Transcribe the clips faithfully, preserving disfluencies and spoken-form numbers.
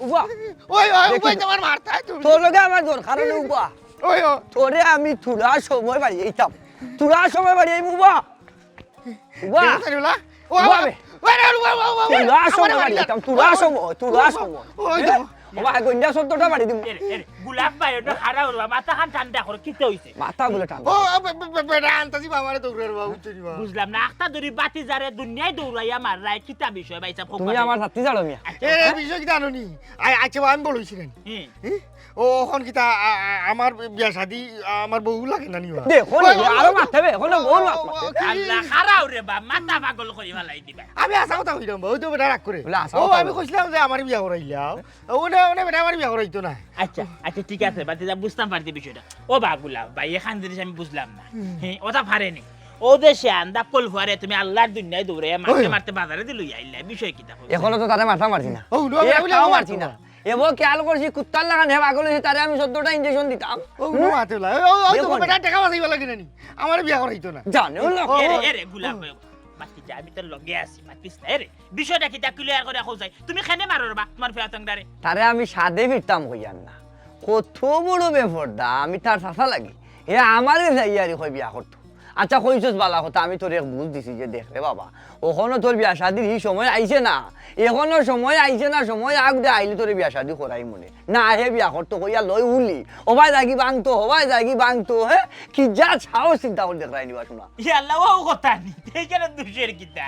উবা, ওই, ওই, দেখি। উবা, তোমার মারতায় তুমি। তোর লগে আমার দরকার অইলে উবা। ওই, ও। তোরে আমি থুড়া সময় বাড়ি আইতাম। থুড়া সময় বাড়ি আইমু উবা। উবা। দেখো তাই বলা? ও, উবা ও, বে। ওই রে, ও, ও, ও, ও, থুড়া আমারে সময় মারি বাড়ি না। আইতাম, থুড়া ও, সময়, থুড়া ও, সময়। ওই হ্যাঁ? দেখো। উবা, গন্ডা শব্দটা বাড়ি দিমু। এরে, এরে, গুলাব ভাই, ওটা হারা উরবা, মাথা খান ঠান্ডা করো, কিতা অইছে? মাথা বলে ঠান্ডা। ও, বে-, বে-, বে-, বেটা আনতাছি বাবারে দৌড়ার বাবু, তুই বাবা। বুঝলাম না, আখতা ধরি বাতি যারে দুনিয়ায় দৌড়াইয়া মাররায়, কিতা বিষয় ভাই সাব? তুমি আমার সাথী ছাড়ো মিয়া। আচ্ছা। এ, এ, বিষয় কিতা জানো নি? আ-, আচ্ছা, আমি বলছি কেন? হুম। হুম? ও, অখন কিতা, আ-, আ-, আমার বিয়া শাদি, আমার বউ লাগে না নি বা? দেখো নি, ওই, ওই, আরো ওই, মারতে হবে, এখনো বউর মাত ও, ও, মারতে। ও, কি? আল্লাহ, খারাও রে বা, মাথা পাগল করি ফালাই দিবা। আমি হাছা কথা কইরাম বা, ওই তো বেটা রাগ করে। বলে, হাছা ও, কথা আমি কইরাম। কইছিলাম যে আমার বিয়া করাইলাও। ও, না, না, বেটা আমার বিয়া করাইতো না। আচ্ছা, আচ্ছা, ঠিক আছে, বাতিজা, বুঝতাম পারছি বিষয়টা। ও বাগুলা, ভাই, এখান জিনিস আমি বুঝলাম না। হুম। হ্যাঁ, ওটা পারেনি। ও দেশে আন্দা কল ফুয়ারে তুমি আল্লাহর দুনিয়ায় দৌড়াইয়া মারতে ওই। মারতে বাজারে দিল আইলা, বিষয় কিতা কইছে? এখনো তো তারে মারতাম পারছি না। ও, না, এ না, না, একটাও না, মারছি না। না। এবো খেয়াল করছি, কুত্তার লাখান হে পাগল অইছে, তারে আমি চৌদ্দটা injection দিতাম। ও, হুম? না, মাতে লা। ও, ও, দেখো তো না। বেটা টেকা বাঁচাইবা লাগে না নি? আমার বিয়া করাইতো না। জানে, ও, ও, এরে, ও, এরে, গুলাম, ও। বাতিজা, আমি তোর লগে আছি, মাতিস না, এরে। বিষয়টা কিতা clear করে কও চাই? তুমি কেনে মারো রে বা, তোমার ফেরাতংডারে? তারে আমি সাদে ফিরতাম কইয়ার না। কত বড় বেপর্দা, আমি তার চাচা লাগি। হে আমারে যাইয়া রে কয় বিয়া করতো। আচ্ছা, কইছস বালা কথা, আমি তোরে এক বুঝ দিছি যে, দেখ রে বাবা, অখনো তোর বিয়া শাদির হি সময় আইছে না, অখনো সময় আইছে না, সময় আগ দে আইলে তোরে বিয়া শাদি করাইমুনে। না, হে বিয়া করতো কইয়া লয় উলি, ওবায় যাগি ভাঙতো, হবায় যাগি ভাঙতো, হে? কি যা সাহস চিন্তা করি দেখরায় নি বা শোনা। ইয়া আল্লাহ, ও কথা নি, এই কেন দুষের কিতা?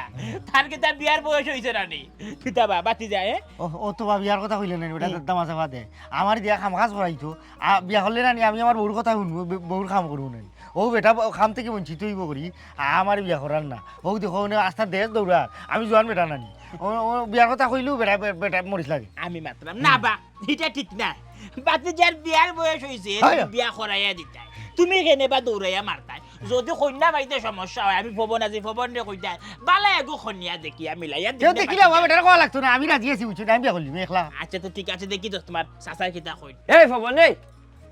তার কিতা বিয়ার বয়স অইছে না নি? কিতা বা, বাতিজা, এ? ও, ও তো বা বিয়ার কথা কইলে না নি, বেটা হুম। দাদা মাঝে বাদে। আমার দিয়া কাম কাজ করাইতো, আ, বিয়া করলে না নি, আমি আমার বউর কথা শুনবো, বে-, বউর কাম করবো না নি। ও বেটা, ব-, কাম থাকি বঞ্চিত অইবো করি, আ-, আমার বিয়া করার না। ও দেখো, ওনে আস্তা দেশ দৌড়ার, আমি জোয়ান বেটা না নি। ও, ও বিয়ার কথা কইলেও বেটা, বে-, বেটা মরিচ লাগে। আমি মাতলাম, না বা, ইটা ঠিক না। বাতিজার বিয়ার বয়স অইছে, হয়। তুমি বিয়া করাইয়া দিতায়। তুমি কেনে বা দৌড়াইয়া মারতায়? যদি কইন্যা পাইতে সমস্যা অয়, আমি ফবন আছি, ফবনরে কইতায়, বালা এগু কইন্যা দেখিয়া মিলাইয়া কেউ দিতে দেখিলে পারি। আমার বেটার কওয়া লাগতো না, আমি রাজি আছি, বুঝছো না, আমি বিয়া করলি, একলা। আচ্ছা, তো ঠিক আছে, দেখি তো তোমার চাচায় কিতা কইন। এই ফবন, এই,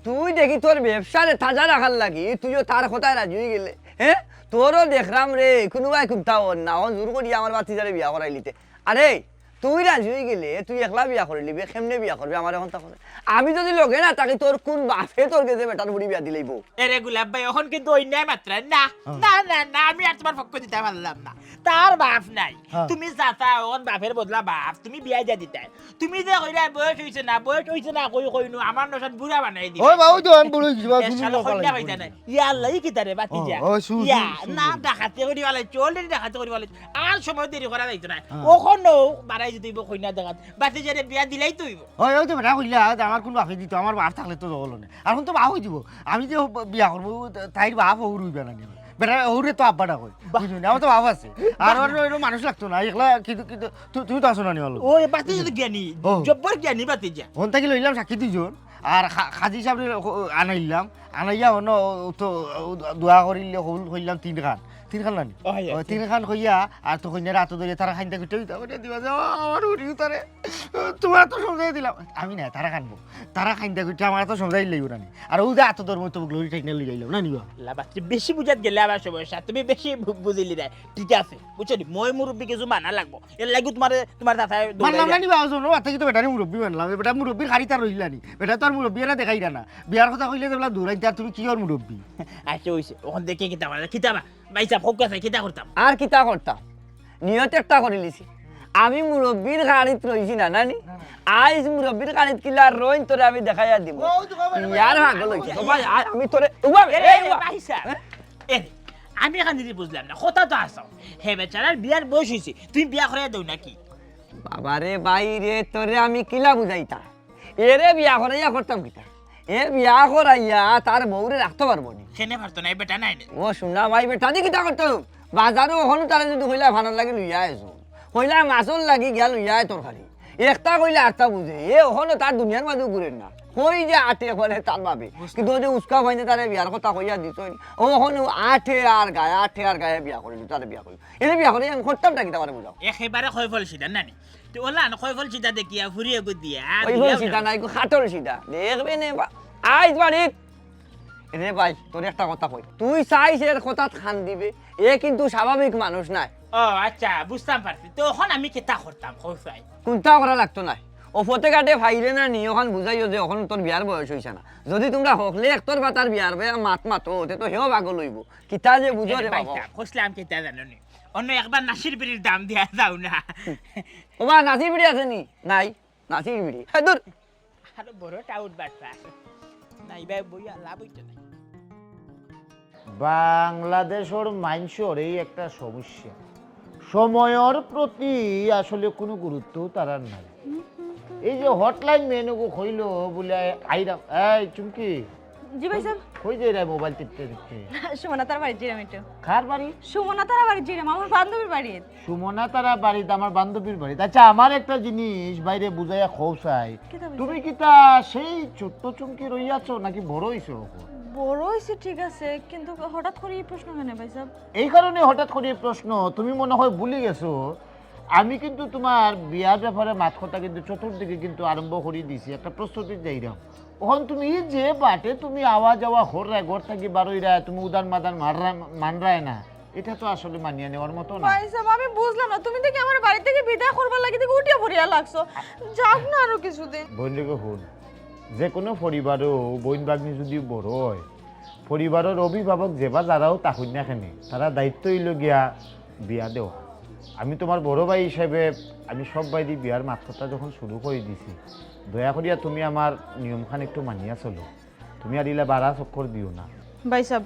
তুই দেখি তোর ব্যবসারে তাজা রাখার লাগি, তুইও তার কথায় রাজি অইগেলে, হে? তোরও দেখরাম রে, কুনুবায় কুন্তা অর না, অন জোর করি আমার বাতিজারে বিয়া করাইলিতে। আরে, তুই রাজি অইগেলে, তুই একলা বিয়া করিলিবে, কেমনে বিয়া করবে, আমারে অখন তা কও। আমি যদি লগে না থাকি, তোর কুন বাফে তোর গেছে বেটার ফুড়ি বিয়া দিলাইবো? এরে গুলাব ভাই, অখন কিন্তু অইন্যায় মাতরায় না। হ্যাঁ। না, না, না, আমি আর তোমার পক্ষ দিতাম পারলাম না। তার বাফ নাই। হ্যাঁ। তুমি চাচা, অখন বাফের বদলা বাফ, তুমি বিয়া দিয়া দিতায়। তুমি যে কইরায় বয়স অইছে না, বয়স অইছে না, কই কইনু, আমার নসাত বুড়া বানাই দিবা। ওই বাবু তো আমি বুড়া অইছি, বাবু, এ, তুমি শালা কপালে কইন্যা পাইতা না। ইয়া আল্লাহ, ই কিতা রে, বাতিজা? ও, ও, শুন, ইয়া, শুন, শুন, না, শুন। ডাকাতি করি ফালাইছো, already ডাকাতি করি ফালাইছো। আর সময় দেরি করা যাইতো না। হ্যাঁ। অখনো বাড়াই যদি ইবো কইন্যা দেখাত, বাতিজারে বিয়া দিলাইতো অইবো। ওই, ওই তো বেটা কইলা, যে আমার কুন বাফে দিতো, আমার বাফ থাকলে তো দখল অনে। আর অখন তো বাফ অই দিবো। আমি যে বিয়া করবো, তাইর বাফ হউর অইবা না নি। বেটা হউরে তো আব্বা ডাকইন। বাহ। বুঝছো নি? আমার তো বাফ আছে। আর বাহ। ওর, ওর মানুষ লাগতো না, একলা কিন্তু, কিন্তু তু-, তুমি তো আছো না নি, বলো? ওই বাতিজা তো জ্ঞানী, ও। জব্বর জ্ঞানী বাতিজা। অন থাকি লইলাম সাক্ষী দুইজন। আর খা-, কাজী সাবরে হ-, আনাইলাম, আনাইয়া অনো তো দোয়া করিলে কবুল কইলাম তিনখান, তিনখান না নি? ও, হ্যাঁ, ওই তিন- তিনখান কইয়া আর তো কইন্যার আতো ধরিয়া তারা খাইন্দা কইটা দিবা যে, "ও, আমার উড়ি তারে, তোমার তো সমঝাই দিলাম।" আমি না, তারা কানবো। তারা খাইন্দা কইটা আমার তো সমঝাই লইব না নি। আর ও যে আতো ধর্ম তো গ্লোরি টাইনা লই যাইলাম না নিবা। লা বাচ্চা, বেশি বুঝাত গেলে আবার সমস্যা, তুমি বেশি বু-, বুঝিলি না। ঠিক আছে, বুঝছো নি? মই মুরব্বি কিছু মানা লাগবো। এর লাগি তোমারে, তোমার দাদায় মানলাম দৌড়াই না দেয়। নি বাবা, শোনো, বাচ্চা কি তো বেটারে মুরব্বি মানলাম, বেটা মুরব্বির খাড়ি তার রইলা নি, বেটা তো আর মুরব্বি এরা দেখাইরা না, বিয়ার কথা কইলে যেবলা দৌড়াইতে, আর তুমি কি ওর মুরব্বি? আচ্ছা, অইছে, অখন দেখি কিতা করা যায়, কিতা বা, ভাই সাব, হোক আছে, কিতা করতাম? আর কিতা করতাম? নিয়ত একটা করিলিছি, আমি মুরব্বির খাড়িত রইছি না, না নি? আইজ মুরব্বির খাড়িত কিলা রইন তোরে আমি দেখাইয়া দিমু। ও, তো বাবা, ইয়ার বাবা, পাগল অইছে, বাবা, তো ভাই, আ-, আমি তোরে, ও বাবা, এরে, এই এরে, বাবা। ভাই সাব, হ্যাঁ? এরে, আমি এখান থেকে বুঝলাম না, কথা তো আসাও, হে বেচারার বিয়ার বয়স অইছে, তুমি বিয়া করাইয়া দেও নাকি? বাবারে ভাই রে, তোরে আমি কিলা বুঝাইতা? এরে বিয়া করাইয়া করতাম কিতা? এ বিয়া করাইয়া তার বউরে রাখতো পারবো নি? কেনে পারতো না, এই বেটা নাই নে। ও শুনা ভাই, বেটা দি কিতা করতো? বাজারো অখনো তারে যদি কইলা ফানর লাগি লইয়া আইছো, কইলা মাছর লাগি গিয়া লইয়া আয় তরকারি, একটা কইলে আরটা বুঝে। এ অখনো তার দুনিয়ার মাঝে ঘুরের না। কই যে আটে করে তার বাবে। বুঝলাম। কিন্তু ওই যে উস্কা ভাইনে তারে বিয়ার কথা কইয়া দিছইন, ও অখনো আটে আর গায়ে, আটে আর গায়ে বিয়া করিল, তারে বিয়া করিল। এরে বিয়া করি আমি করতাম না কিতা, আমারে বুঝাও। একেবারে কয়ফল সিধা না নি? তে ওলান কয়ফল সিধা দেখিয়া ফুরিয়ে গো দিয়া, আর কয়ফল দিলাও সিধা না। নাই গো, খাটল সিধা। দেখবে নে বা-, আইজ বাড়িত। এরে ভাই, তোরে একটা কথা কই। তুই চাইছ এর কথাত কান দিবে, এ কিন্তু স্বাভাবিক মানুষ নায়। ও আচ্ছা, বুঝতাম পারছি। তো অখন আমি কিতা করতাম, কও চাই? কুন্তাও করা লাগতো নায়। ও পথে ঘাটে পাইলে না নি, অখান বুঝাইও যে অখন তোর বিয়ার বয়স অইছে না। যদি তুমরা হকলে একতর বাতার বিয়ার বয়া মাত মাতো, তে তো হেও পাগল অইবো। কিতা যে বুঝো রে বাবা। কইছলাম কিতা জানো নি? অন্য একবার নাসির বিড়ির দাম দিয়া যাও না। ওবা, নাসির বিড়ি আছে নি? নাই। নাসির বিড়ি। হে, দূর। আরো বড় টাউট বাটপার। না, ইবায় বইয়া লাভ অইতো না। বাংলাদেশর মাইনষর এই একটা সমস্যা, সময়র প্রতি আসলে কোনো গুরুত্ব তারার নাই। এই যে হটলাইন মেনুগু কইলো বুলে আইরাম, এই চুমকি, জি ভাইসাব। কই যে রে মোবাইল টিপতে টিপতে? সুমনা তার বাড়িত যাইরাম একটু। কার বাড়ি? সুমনা তার বাড়িত যাইরাম, আমার বান্ধবীর বাড়িত। সুমনা তারা বাড়িত, আমার বান্ধবীর বাড়িত। আচ্ছা, আমার একটা জিনিস বাইরে বুঝাইয়া কও চাই। কিতা ভাইসাব? তুমি কিতা সেই ছোট্ট চুমকি রইয়াছো নাকি বড় অইছো অখন? বড় অইছি ঠিক আছে, কিন্তু হঠাৎ করি এই প্রশ্ন কেনে ভাইসাব? এই কারণে হঠাৎ করি এই প্রশ্ন, তুমি মনে হয় ভুলি গেছো, আমি কিন্তু তুমার বিয়ার ব্যাপারে মাত কথা কিন্তু চতুর্দিকে কিন্তু আরম্ভ করি দিছি, একটা প্রস্তুতি যাইরাম। অখন তুমি যে বাটে তুমি আওয়া যাওয়া কররায়, ঘর থাকি বারইরায়, তুমি উদান মাদান মাররা-, মানরায় না, এটা তো আসলে মানিয়া নেওয়ার মতো না। ভাইসাব, আমি বুঝলাম না, তুমি দেখি আমার বাড়ি থাকি বিদায় করবার লাগি দেখি উঠিয়া পড়িয়া লাগছো। যাক না আরো কিছুদিন। বইন রে গো, হুন, যে কোনো পরিবারও বইন ভাগ্নি যদি বড় হয়, পরিবারর অভিভাবক যেবা যারাও থাকইন না কেনে, তারা দায়িত্ব অইলো গিয়া বিয়া দেওয়া। আমি তুমার বড় ভাই হিসাবে আমি সব ভাইদি বিয়ার মাত কথা যখন শুরু করি দিছি, দয়া করিয়া তুমি আমার নিয়মখান একটু মানিয়া চলো। তুমি আর ইলা বাড়া চক্কর দিও না। ভাইসাব,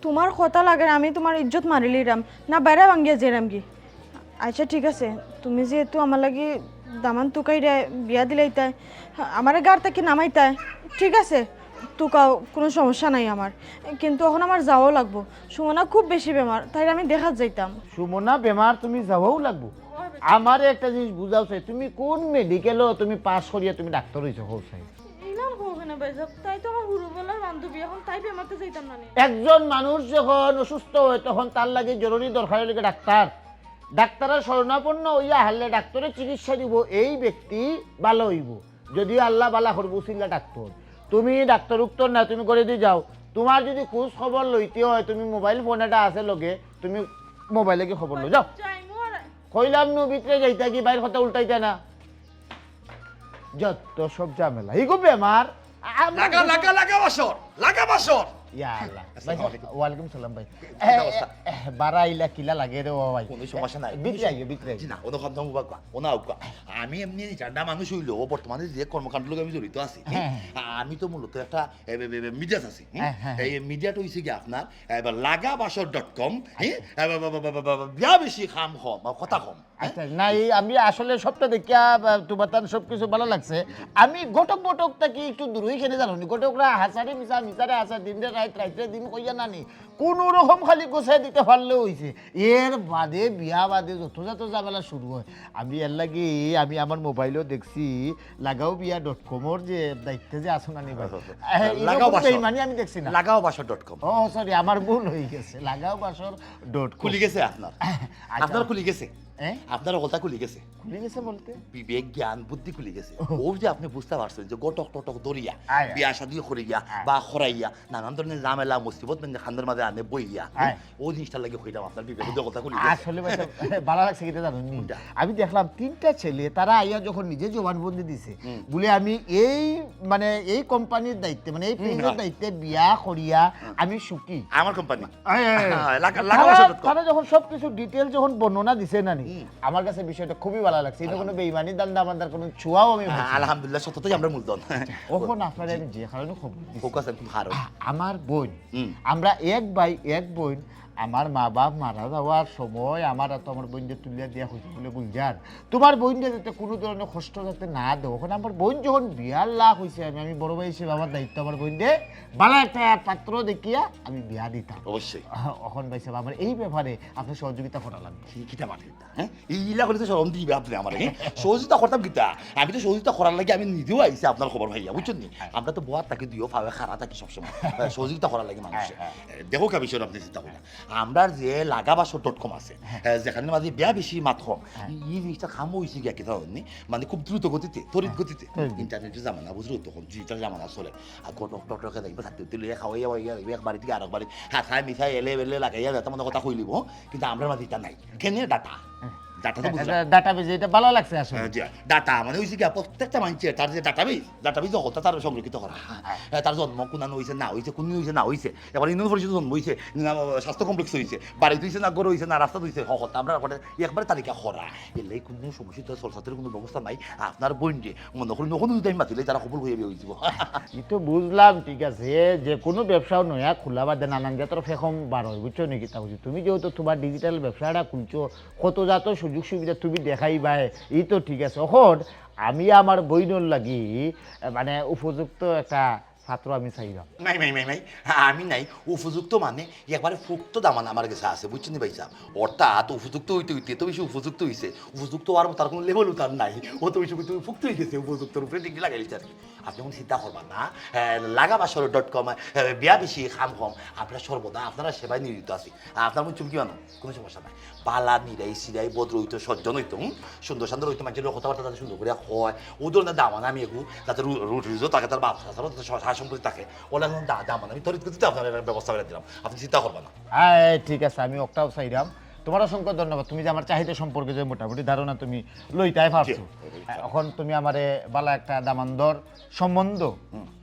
তুমার কথা লাগে না, আমি তুমার ইজ্জত মারিলিরাম না, বেড়া ভাঙ্গিয়া যেরাম কি? আচ্ছা ঠিক আছে, তুমি যেহেতু আমার লাগি দামান তুকাইরায়, বিয়া দিলাইতায়, আমারে গাড় থাকি নামাইতায়, ঠিক আছে, তুকাও, কোনো সমস্যা নাই আমার। কিন্তু অখন আমার যাওয়াও লাগবো। সুমনা খুব বেশি বেমার, তাইরে আমি দেখাত যাইতাম। সুমনা বেমার, তুমি যাওয়াও লাগবো? আমারে একটা জিনিস বুঝাও চাই, তুমি কোন মেডিকেলো তুমি পাস করিয়া তুমি ডাক্তার অইছো, কও চাই? ইলান কও কেনে ভাইসাব? তাই তো আমার হুরুবেলার বান্ধবী, অখন তাই বেমারতে যাইতাম না নি। একজন মানুষ যখন অসুস্থ হয়, তখন তার লাগি জরুরি দরকার অইলো গি ডাক্তার। ডাক্তারর শরণাপন্ন অইয়া হারলে ডাক্তারে চিকিৎসা দিবো, এই ব্যক্তি ভালা অইবো। যদিও আল্লায় ভালা করবো, উসিলা ডাক্তার। তুমি ডাক্তার উক্তর না, তুমি ঘরেদি যাও। তুমার যদি খোঁজ খবর লইতে হয়, তুমি মোবাইল ফোন এটা আছে লগে, তুমি মোবাইলে গিয়া খবর লও, যাও। কইলাম নু ভিতরে যাইতা কি, বাইর কথা উল্টাইতা না। যত সব ঝামেলা। ইগু বেমার। আ-, আমরা লাগা, লাগা, লাগা বাসর, লাগা বাসর। ইয়া আল্লাহ। ভাই, আসসালামু আলাইকুম। ওয়ালাইকুম সালাম ভাই। কিতা অবস্থা? এ, এ, বাড়া ইলা কিলা লাগে রে ও ভাই? কোনো সমস্যা নাই। ভিতরে আইও, ভিতরে আইও। জি না, কোনো খাম দাম উবা করা, ওনা উকা। আমি এমনি জানা মানুষ অইলেও বর্তমানে যে কর্মকাণ্ড লগে আমি জড়িত আছি, হ্যাঁ, হ্যাঁ। আমি তো মূলত একটা, এ, বে, বে, বে, মিডিয়াত আছি, হুম? হ্যাঁ, হ্যাঁ, হ্যাঁ। এই মিডিয়াটা অইছে কি আপনার, এ, বা লাগা বাসর ডট কম, হ্যাঁ? এ, বা, বা, বিয়া বেশি, কাম কম, বা কথা কম। আচ্ছা, না, এই আমি আসলে সবটা দেখিয়া, বা, তুমার তান সবকিছু ভালা লাগছে। আমি ঘটক বটক থাকি একটু দূরই কেনে জানো নি? ঘটকরা হাসারে মিছা, মিছারে হাসা, দিনরে রাইত, রাইতরে দিন কইয়া না নি। কোনো রকম খালি গোছাই দিতে পারলেও অইছে। এর বাদে বিয়া বাদে যত যত ঝামেলা শুরু হয়। আমি এর লাগি আমি আমার মোবাইলও দেখছি, লাগাও বিয়া ডট কমর যে দায়িত্বে যে আছো না নি ভাই। হ্যাঁ, হ্যাঁ, হ্যাঁ। এরকম লাগাও বাসর। বেইমানি আমি দেখছি না। লাগাও বাসর ডট কম। ও, সরি, আমার ভুল অই গেছে। লাগাও বাসর ডট কম। খুলি গেছে আপনার? আচ্ছা। আপনার খুলি গেছে? হ্যাঁ? আপনার হকলতা খুলি গেছে। খুলি গেছে বলতে? বিবেক, জ্ঞান, বুদ্ধি খুলি গেছে। ও। ও যে আপনি বুঝতে পারছেন যে ঘটক টটক ধরিয়া, আয়, আয়। বিয়া শাদি করিয়া আয়। বা করাইয়া নানান ধরনের ঝামেলা মুসিবত মানে খান্দার মাঝে আনে বইয়া, আয়। ও জিনিসটার লাগি কইলাম আপনার বিবেক বুদ্ধি হকলতা খুলি গেছে। আসলে ভাই সাহেব, ভালা লাগছে কিতা জানো নি? কোনটা? আমি দেখলাম তিনটা ছেলে, তারা আইয়া যখন নিজে জবানবন্দি দিছে, হুম। বলে আমি এই, মানে এই কোম্পানির দায়িত্বে, মানে এই হুম, পেজের হ্যাঁ। দায়িত্বে বিয়া করিয়া হুম। আমি সুখী। আমার কোম্পানি। এই, এই, এই। হ্যাঁ, লাগা, লাগা তারা, বাসর ডট কম। তারা যখন সবকিছু ডিটেইলস যখন বর্ণনা দিছে না নি, হুম। আমার কাছে বিষয়টা খুবই ভালা লাগছে। এটা কোনো আলহামদুলিল্লাহ। বেইমানি, ধান্দা বান্দার কোনো ছোঁয়াও আমি পাইছি না। আলহামদুলিল্লাহ, সত্যতাই আমরা মূলধন। অখন আপনারে আমি যে কারণে খবর দিছি। ফোকাস একদম হারো। আ-, আমার বোন, হুম। আমরা এক ভাই, এক বোন, আমার মা বাপ মারা যাওয়ার সময় আমার আর তো আমার বোনরে তুলিয়া দিয়া কইছে বলে, "গুলজার, তুমার বোনরে যাতে কোনো ধরনের কষ্ট যাতে না দেও।" অখন আমার বোন যখন বিয়ার লাখ অইছে, আমি, আমি বড় ভাই হিসেবে আমার দায়িত্ব আমার বোনরে ভালা একটা পাত্র দেখিয়া আমি বিয়া দিতাম। অবশ্যই। অখন ভাই সাহেব, আমার এই ব্যাপারে আপনার সহযোগিতা করা লাগবে। কি, কিতা মাতে? হ্যাঁ? ইলা করলে তো শরম দিবা আপনে আমারে, হ্যাঁ? সহযোগিতা করতাম কিতা? আমি তো সহযোগিতা করার লাগি আমি নিজেও আইছি আপনার খবর পাইয়া, বুঝছইন নি? আমরা তো বওয়াত থাকি দুইও পাওয়ে খাড়া থাকি সবসময়। সহযোগিতা করার লাগি মানুষে। দেখউক্কা বিষয়টা আপনে চিন্তা করইন। আমরার যে লাগাবাসর ডট কম আছে, যেখানর মাঝে বিয়া বেশি মাত কম, ই জিনিসটা কাম অইছে গিয়া কিতা জানইন নি? মানে খুব দ্রুত গতিতে, তড়িৎ গতিতে ইন্টারনেটের জামানা, বুঝছো? তখন ডিজিটাল জামানা চলে। আর ঘটক টটকে যাইবা, থাকতে তুলে খাওয়াইয়া, এক বাড়ি থাকি আরক বাড়ি, হাসায় মিশায় এলে বেলে লাগাইয়া যাতে মনে কথা কইলিব, কিন্তু আমরার মাঝে ইটা নাই। কেনে? ডাটা। ডাটা তো বুঝলাম। ডাটাবেজ, ইটা ভালা লাগছে আসলে। হ্যাঁ, জি। ডাটা মানে অইছে কি, প্রত্যেকটা মানষে তার যে ডাটাবেজ, ডাটাবেজ হকলতা তার সংরক্ষিত করা। হ্যাঁ, তার জন্ম কুনানো অইছে, না অইছে, কুনদিন অইছে, না অইছে। এবার ইউনিয়ন পরিষদে জন্ম অইছে, না স্বাস্থ্য কমপ্লেক্সে অইছে, বাড়িত অইছে, না ঘরো অইছে, না রাস্তাত অইছে, হকলতা আমরা একবারে তালিকা করা। এর লাগি কুনু সমস্যা তো, সরসাতের কুনু ব্যবস্থা নাই। আপনার বইনরে মনে করইন, অখনো যদি আমি মাতিলে তারা কবুল অইয়া বিয়া অইযিবো। ই তো বুঝলাম, ঠিক আছে, যে কুনু ব্যবসাও নয়া খুলা বাদে নানান জাতর ফেকম বার অয়, বুঝছো নি কিতা কইছি? তুমি যেহেতু তুমার ডিজিটাল ব্যবসাটা খুলছো, কত জাতর সুযোগ সুবিধা তুমি দেখাইবায়, ই তো ঠিক আছে। অখন আমি আমার বইনর লাগি, আহ, মানে উপযুক্ত একটা পাত্র আমি চাইরাম। মাই, মাই, মাই, মাই, আমি নাই, উপযুক্ত মানে একবারে ফুক্ত দামান আমার গেছে আছে, বুঝছইন নি ভাইসাব? অর্থাৎ উপযুক্ত অইতে অইতে এত বেশি উপযুক্ত অইছে, উপযুক্ত অওয়ার মতো আর কুনু লেভেলও তার নাই, অত বেশি উপযুক্ত, ফুক্ত অইগেছে, উপযুক্তর উপরে ডিগ্রি লাগাই দিছে আর কি। আপনে কুনু চিন্তা করবা না, আহ, লাগাবাসর ডট কম, আহ, বিয়া বেশি কাম কম, আমরা সর্বদা আপনারার সেবায় নিয়োজিত আছি। আর আপনার মন চুমকি বানো, কুনু সমস্যা নাই। বালা নিরাই সিরাই ভদ্র অইতো, সজ্জন অইতো, হুম? সুন্দর সান্দর অইতো, মানষর লগে কথাবার্তা যাতে সুন্দর করিয়া কয়, অউ ধরনের দামান আমি এগু যাতে রু-, রুটি রুজো থাকে, তার বাপ চাচারও যাতে স-, সহায় সম্পত্তি থাকে, অলা ধরনের দা-, দামান আমি তড়িৎ গতিতে আপনারে ব্যবস্থা করি দিরাম, আপনে চিন্তা করবা না। হ্যাঁ, ঠিক আছে, আমি অটাও চাইরাম। তুমার অসংখ্য ধন্যবাদ, তুমি যে আমার চাহিদা সম্পর্কে যে মোটামুটি ধারণা তুমি লইতায় পারছো। জি, জি, জি। অখন তুমি আমারে বালা একটা দামান্দর সম্বন্ধ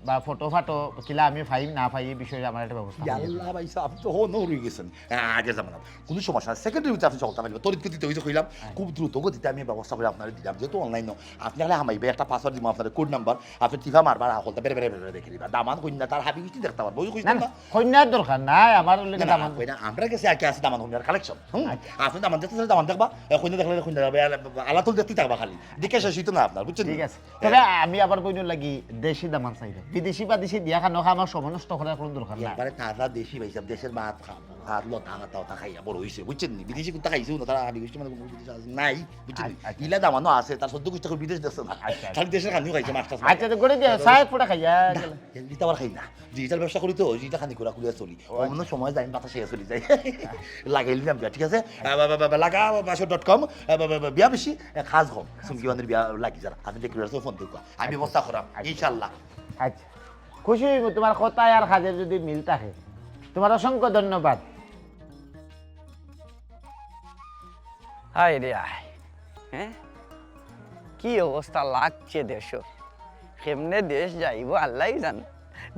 বা ফটো ফাটো কিলা আমি পাইম না পাই, ই বিষয়ে আমার একটা ব্যবস্থা করি দিও। ইয়াল্লা ভাইসাব, আপনে তো হো নৌ রয়ে গেছেন। হ্যাঁ, আগে যাবেন না। কুনু সমস্যা নাই। সেকেন্ডের ভিতরে আপনে সকলতা পাইবা। তড়িৎ গতিতে অই যে কইলাম, খুব দ্রুত গতিতে আমি ব্যবস্থা করি আপনারে দিরাম। যেহেতু অনলাইন, আপনে খালি হামাইবা, একটা পাসওয়ার্ড দিমু আপনারে, কোড নাম্বার, আপনে টিপা মারবা, আর হকলতা বেড়ে বেড়ে বেড়ে বেড়ে দেখি দিবা। দামান কইন্যা তার হাবি গুষ্টি দেখতা পারবো, অই যে কইতাম না? কইন্যার দরকার নাই, আমার অইলে না, না, দামান। কইন্যা, আমরার গেছে আগে আছে দামান কইন্যার কালেকশন। হুম? আচ্ছা। আপনে দামান দেখতে চাইলে দামান দেখবা, এ, কইন্যা দেখলে কইন্যা দেখবা, আলা-, আলাতুল দেখতে থাকবা খালি। দেখে শেষ অইতো না আপনার, বুঝছইন নি? ঠিক আছে। তবে আমি আমার বইনর লাগি দেশি দামান চাইরাম। বিদেশি বাদেশি দিয়া খানো খা আমার সময় নষ্ট করার কুনু দরকার নাই। একবারে তাজা দেশি ভাইসাব, দেশের ভাত খা, ভাত লতা, আতা, ওতা খাইয়া বড় অইছে, বুঝছইন নি? বিদেশি কুনতা খাইছে না, তারা আদি গোষ্ঠী মানে কুনু বিদেশি আছে নাই, বুঝছইন নি? আচ্ছা, আচ্ছা। ইলা দামানো আছে, তার চৌদ্দ গোষ্ঠী বিদেশ দেখছে না। আচ্ছা, আচ্ছা। খালি দেশর খানি খাইছে, মাছ টাছ আচ্ছা, তো করে দিয়া, চা এক ফুটা খাইয়া না, গেলে। এমনিতে আবার খাই না। ডিজিটাল ব্যবসা করি তো, ডিজিটাল খানি করা করিয়া চলি। ও আচ্ছা। অন্য সময় যাই, বাতাসে চলি যাই। লাগাই নিলাম বিয়া, ঠিক আছে? আহ, বা, বা, বা, বা, লাগা, বা, বাসর ডট কম, আহ, বা, বা, বা, বিয়া বেশি, আহ, খাস কম। চুমকি বান্ধবীর বিয়া লাগি যারা। আপনে ডেকোরেটর ফোন দিবা। আমি ব্যবস্থা করাম, আচ্ছা। ইনশাআল্লাহ। আচ্ছা। খুশি অইমু তুমার কথায় আর কাজে যদি মিল থাকে। তুমার অসংখ্য ধন্যবাদ। হায় রে হায়, হ্যাঁ? কি অবস্থা লাগছে দেশর? কেমনে দেশ যাইবো আল্লাহই জানে।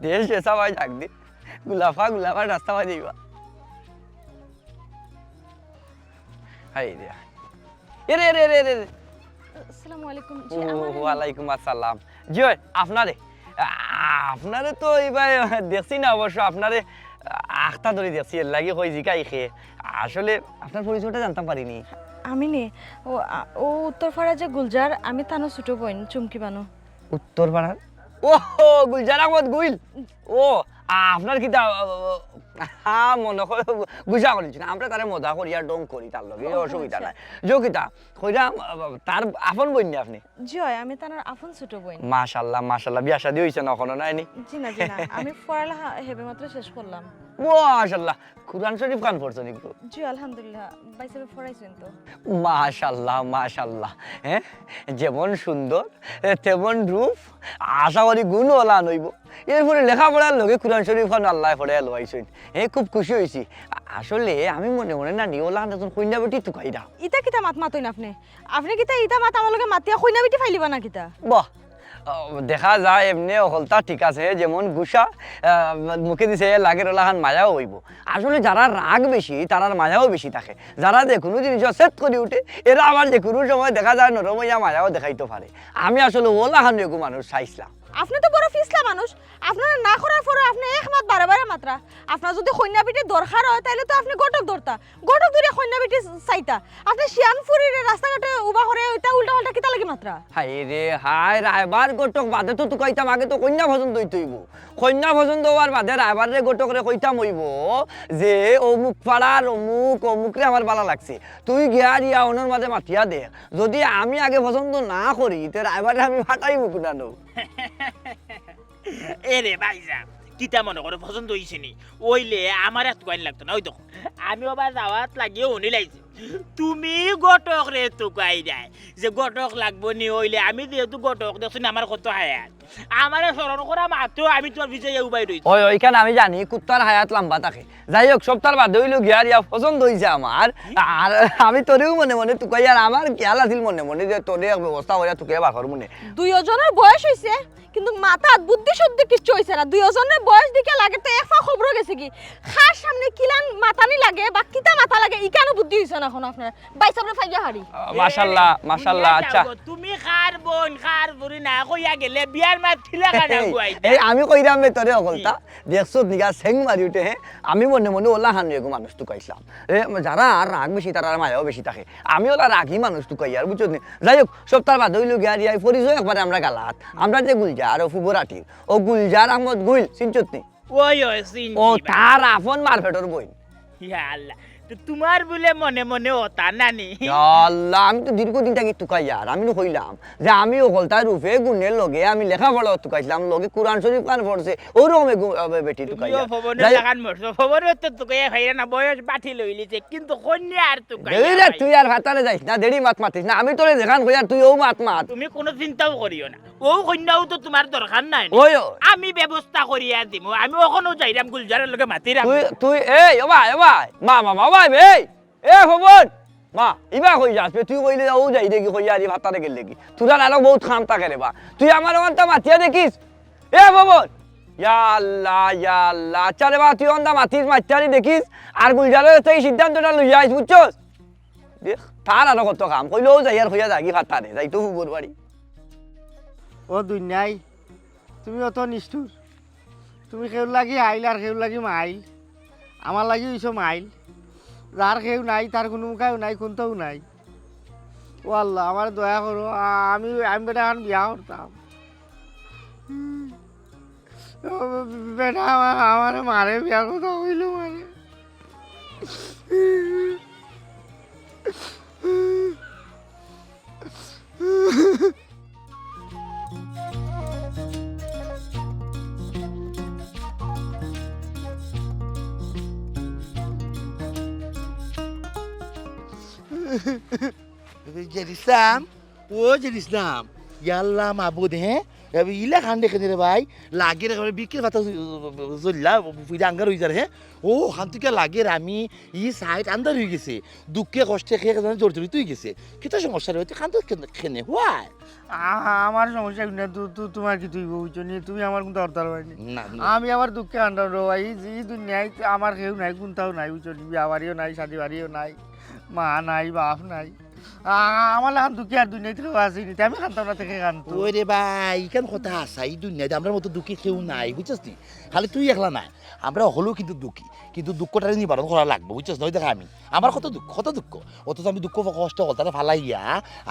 দেশ যে সবাই ডাক দি, গুলাফা গুলাফা রাস্তা বাই যাইবা। হায় রে হায়। এরে, এরে, এরে, এরে, এরে। আসসালামু আলাইকুম। জি, ও, আমার ওয়ালাইকুম আসসালাম। জি অয়, আপনারে। আ-, আপনারে তো ইবায় দেখছি না অবশ্য, আপনারে আখতা ধরি দেখছি, এর লাগি কই জিকাই খে। আসলে আপনার পরিচয়টা জানতাম পারিনি। আমি নি? ও, আ, ও উত্তরপাড়া যে গুলজার, আমি তানো ছোট বইন, চুমকি বানু। উত্তরপাড়ার? ও, গুলজার আহমদ গুইল। ও, আপনার কিতা, হ্যাঁ, মনে করি গুসা করিছি না। আমরা তারে মজা করি আর ঢং করি তার লগে, ও, অসুবিধা আচ্ছা। নাই। যে কিতা, কইরাম, তার আপন বইন নি আপনে? জি অয়, আমি তার আপন ছোট বইন। মাশাআল্লাহ, মাশাআল্লাহ। বিয়া শাদী অইছে না অখনো, নায় নি? জি না, জি না। আমি পড়ালেখা হেবে মাত্র শেষ করলাম। মাশাআল্লাহ। কুরআন শরীফ খান পড়ছো নি গো? জি, আলহামদুলিল্লাহ। ভাইসাবে পড়াইছইন তো। মাশাআল্লাহ, মাশাআল্লাহ। হ্যাঁ? যেমন সুন্দর, এ, তেমন রূপ, আশা করি গুণও অলান অইবো। এরপরে লেখাপড়ার লগে কুরআন শরীফ খান আল্লায় পড়াইয়া লওয়াইছইন। হ্যাঁ, খুব খুশি অইছি। আ-, আসলে আমি মনে মনে নানি অলান একজন কইন্যা বেটি তুকাইরাম। ইতা কিতা মাত মাতইন আপনে? আপনে কিতা ইতা মাত আমার লগে মাতিয়া কইন্যা বেটি ফাইলিবা না কিতা? বাহ, আহ, দেখা যায় এমনে অকলতা ঠিক আছে, যেমন গুসা, আহ, মুখে দিছে এ লাগের অলাখান মায়াও অইবো। আসলে যারার রাগ বেশি, তারার মায়াও বেশি থাকে। যারা যে কুনু জিনিস সেট করি উঠে, এরা আবার যে কুনু সময় দেখা যায় নরম অইয়া মায়াও দেখাইতো পারে। আমি আসলে অলাখান এগু মানুষ চাইছলাম। আপনে তো বড় ফিছলা মানুষ, আপনারে না করার পরেও আপনে এক মাত বারে বারে মাতরা। আপনার যদি কইন্যা বেটি দরকার অয়, তাইলে তো আপনে ঘটক ধরতা, ঘটক ধরিয়া কইন্যা বেটি চাইতা। আপনে শিয়ান ফুরিরে রাস্তাঘাটে উবা করি ইতা উল্টা-পাল্টা কিতা লাগি মাতরা? হায় রে হায়, রায়বার ঘটক বাদে তো তুকাইতাম, আগে তো কইন্যা পছন্দ অইতো অইবো। কইন্যা পছন্দ অওয়ার বাদে রায়বাররে ঘটকরে কইতাম অইবো যে অমুক পাড়ার অমুক, অমুকরে আমার ভালা লাগছে। তুই গিয়া রিয়া অনর মাঝে মাতিয়া দেখ, যদি আমি আগে পছন্দ না করি, তে রায়বাররে আমি ফাটাইমু কুনানো। এরে ভাইজান, কিতা মনে করো পছন্দ অইছে নি? অইলে আমারে তুকাইন লাগতো না। ওই দেখো, আমি আবার দাওয়াত লাগিয়া হুনিলাইছি। তুমি ঘটকরে তুকাইরায়, যে ঘটক লাগবো নি, অইলে আমি যেহেতু ঘটক, দেখছো নি আমার কত হায়াত। আমারে স্মরণ করা মাত্র আমি তুমার পিছে উবাই রইছি। ওই, ওইখান আমি জানি, কুত্তার হায়াত লাম্বা থাকে। যাই হোক, সবতার বাদে অইলো গিয়া রিয়া পছন্দ অইছে আমার। আর আমি তোরেও মনে মনে তুকাইয়ার, আমার খেয়াল আছিল মনে মনে যে তোরে এক ব্যবস্থা করিয়া তুকাইয়া বার করমু নে। দুইওজনর বয়স অইছে, কিন্তু মাথাত বুদ্ধি শুদ্ধি কিচ্ছু অইছে না। দুইওজনর বয়স দেখিয়া লাগে তো এক পা কবরো গেছে গি। কার সামনে কিলান মাতানি লাগে বা কিতা মাতা লাগে, ইখানও বুদ্ধি অইছে না অখনো আপনার। ভাইসাবরে ফাইয়া হারি। আহ, মাশাল্লাহ, এ, মাশাল্লাহ, হুনিয়া আচ্ছা। যাও গো, তুমি কার বইন, কার বুড়ি না কইয়া গেলে বিয়ার মাত কিলা কানা এই, গুয়াই এই, আমি কইরাম বে তোরে অকলতা। দেখছত নিগা সেং মারি উঠে, হে? আমি মনে মনে অলাখান এগু মানুষ তুকাইছলাম। এ, যারার রাগ বেশি, তারার মায়াও বেশি থাকে। আমি অলা রাগি মানুষ তুকাইয়ার, বুঝছত নি? যাই হোক, সবতার বাদে অইলো গিয়া রিয়া পরিচয় একবারে আমরা গালাত। আমরা যে গুলজার, ও ফুবরাটির, ও গুলজার আহমদ গুইল, চিনছত নি? ওই, ওই, চিনছি ও ভাই। তার আপন মার পেটর বইন। ইয়া আল্লাহ, তো তুমার বুলে মনে মনে অতা নানি? ইয়া আল্লাহ, আমি তো দীর্ঘদিন থাকি তুকাইয়ার, আমি নু কইলাম যে আমি অকলতার রূপে গুণের লগে আমি লেখাপড়া তুকাইছলাম, লগে কুরআন শরীফ খান পড়ছে, ওরকম এগু-, আহ, বেটি তুমিও তুকাইয়ার। পবনের যাই হোক। লাখান মরছো, পবনের তো তুকাইয়া খাইরা না, বয়স বাটি লইলিছে, কিন্তু কইন্যা আর তুকাইয়া এই রে, খাই। তুই আর ফাতারে যাইস না, দেরি মাত মাতিস না, আমি তোরে যেখান কইয়ার তুই অউ মাত মাত। তুমি কোনো চিন্তাও করিও না। অউ কইন্যাও তো তুমার দরকার নাই নি। ওই, ওই। আমি ব্যবস্থা করিয়া দিমু। আমি অখনো যাইরাম গুলজারর লগে মাতিরাম। তুই, তুই, এই, ও ভাই, ও ভাই, মা, মা, মা, ও ভাই, এই, এ, খবর, মা, ইবা কই যাস বে? তুই কইলে অউ যাই দেখি, কইয়া আরি ফাতারে গেলে কি? তোরার আরো বউত কাম থাকে রে বা। তুই আমার অখানতা মাতিয়া দেখিস। এ, খবর, ইয়া আল্লাহ, ইয়া আল্লাহ। আচ্ছা রে বা, তুই অখানতা মাতিস, মাতিয়া আরি দেখিস। আর গুলজারর থাকি সিদ্ধান্তটা লইয়া আইস, বুঝছস? দেখ, তার আরো কত কাম। কইলে অউ যাইয়ার কইয়া যাগি ফাতারে, যাইতো ফুবর বাড়ি। ও দুনিয়াই, তুমি অত নিষ্ঠুর। তুমি কেউর লাগি আইল আর কেউর লাগি মাইল। আমার লাগি অইছো মাইল। যার কেউ নাই, তার কুনু মুখাও নাই, কুন্তাও নাই। ও আল্লাহ, আমারে দয়া করো। আ-, আমি, আমি বেটা অখন বিয়া করতাম। ও বেটা, আমার, আমারে মারে বিয়ার কথা কইলো মারে। জের ইসলাম, ও জের ইসলাম, ইয়াল্লা মাবুদ, হে? এ, ইলা কান্দে কেনে রে ভাই? লাগের একেবারে বিকের পাতা জ্বললা, ফুইরা আঙ্গার অইযার, হে? ও, অখান থাকি লাগের আমি, ই সাইড আন্দার অইগেছে। দুঃখে কষ্টে কে কে জানে জর্জরিত অইগেছে। কিতা সমস্যা রে? তুই কান্দস কেনে, কেনে? Why? আ-, আমার সমস্যা না, তু-, তু-, তুমার কিতা অইবো, বুঝছো নি? তুমি আমার কুন্তা করতায় পারবায় নি। না, না। আমি আমার দুঃখে কান্দাম রে ভাই। ই, ই দুনিয়াত আমার কেউ নাই, কুন্তাও নাই, বুঝছো নি? বিয়া বাড়িও নাই, শাদি বাড়িও নাই, মা নাই, বাপ নাই। আ-, আমার লাখান দুঃখী আর দুনিয়াত কেউ আছে নি, তে আমি কান্দতাম না, তে কে কান্দতো? ওরে ভাই, ইখান কথা হাছা, ই দুনিয়াত আমরার মতো দুঃখী কেউ নাই, বুঝছস নি? খালি তুই একলা নায়, আমরা হকলেউ কিন্তু দুঃখী, কিন্তু দুঃখটারে নিবারণ করা লাগবো, বুঝছস নি? ওই দেখ আমি, আমার কত দুঃখ, কত দুঃখ, অথচ আমি দুঃখ কষ্ট হকলতারে ফালাইয়া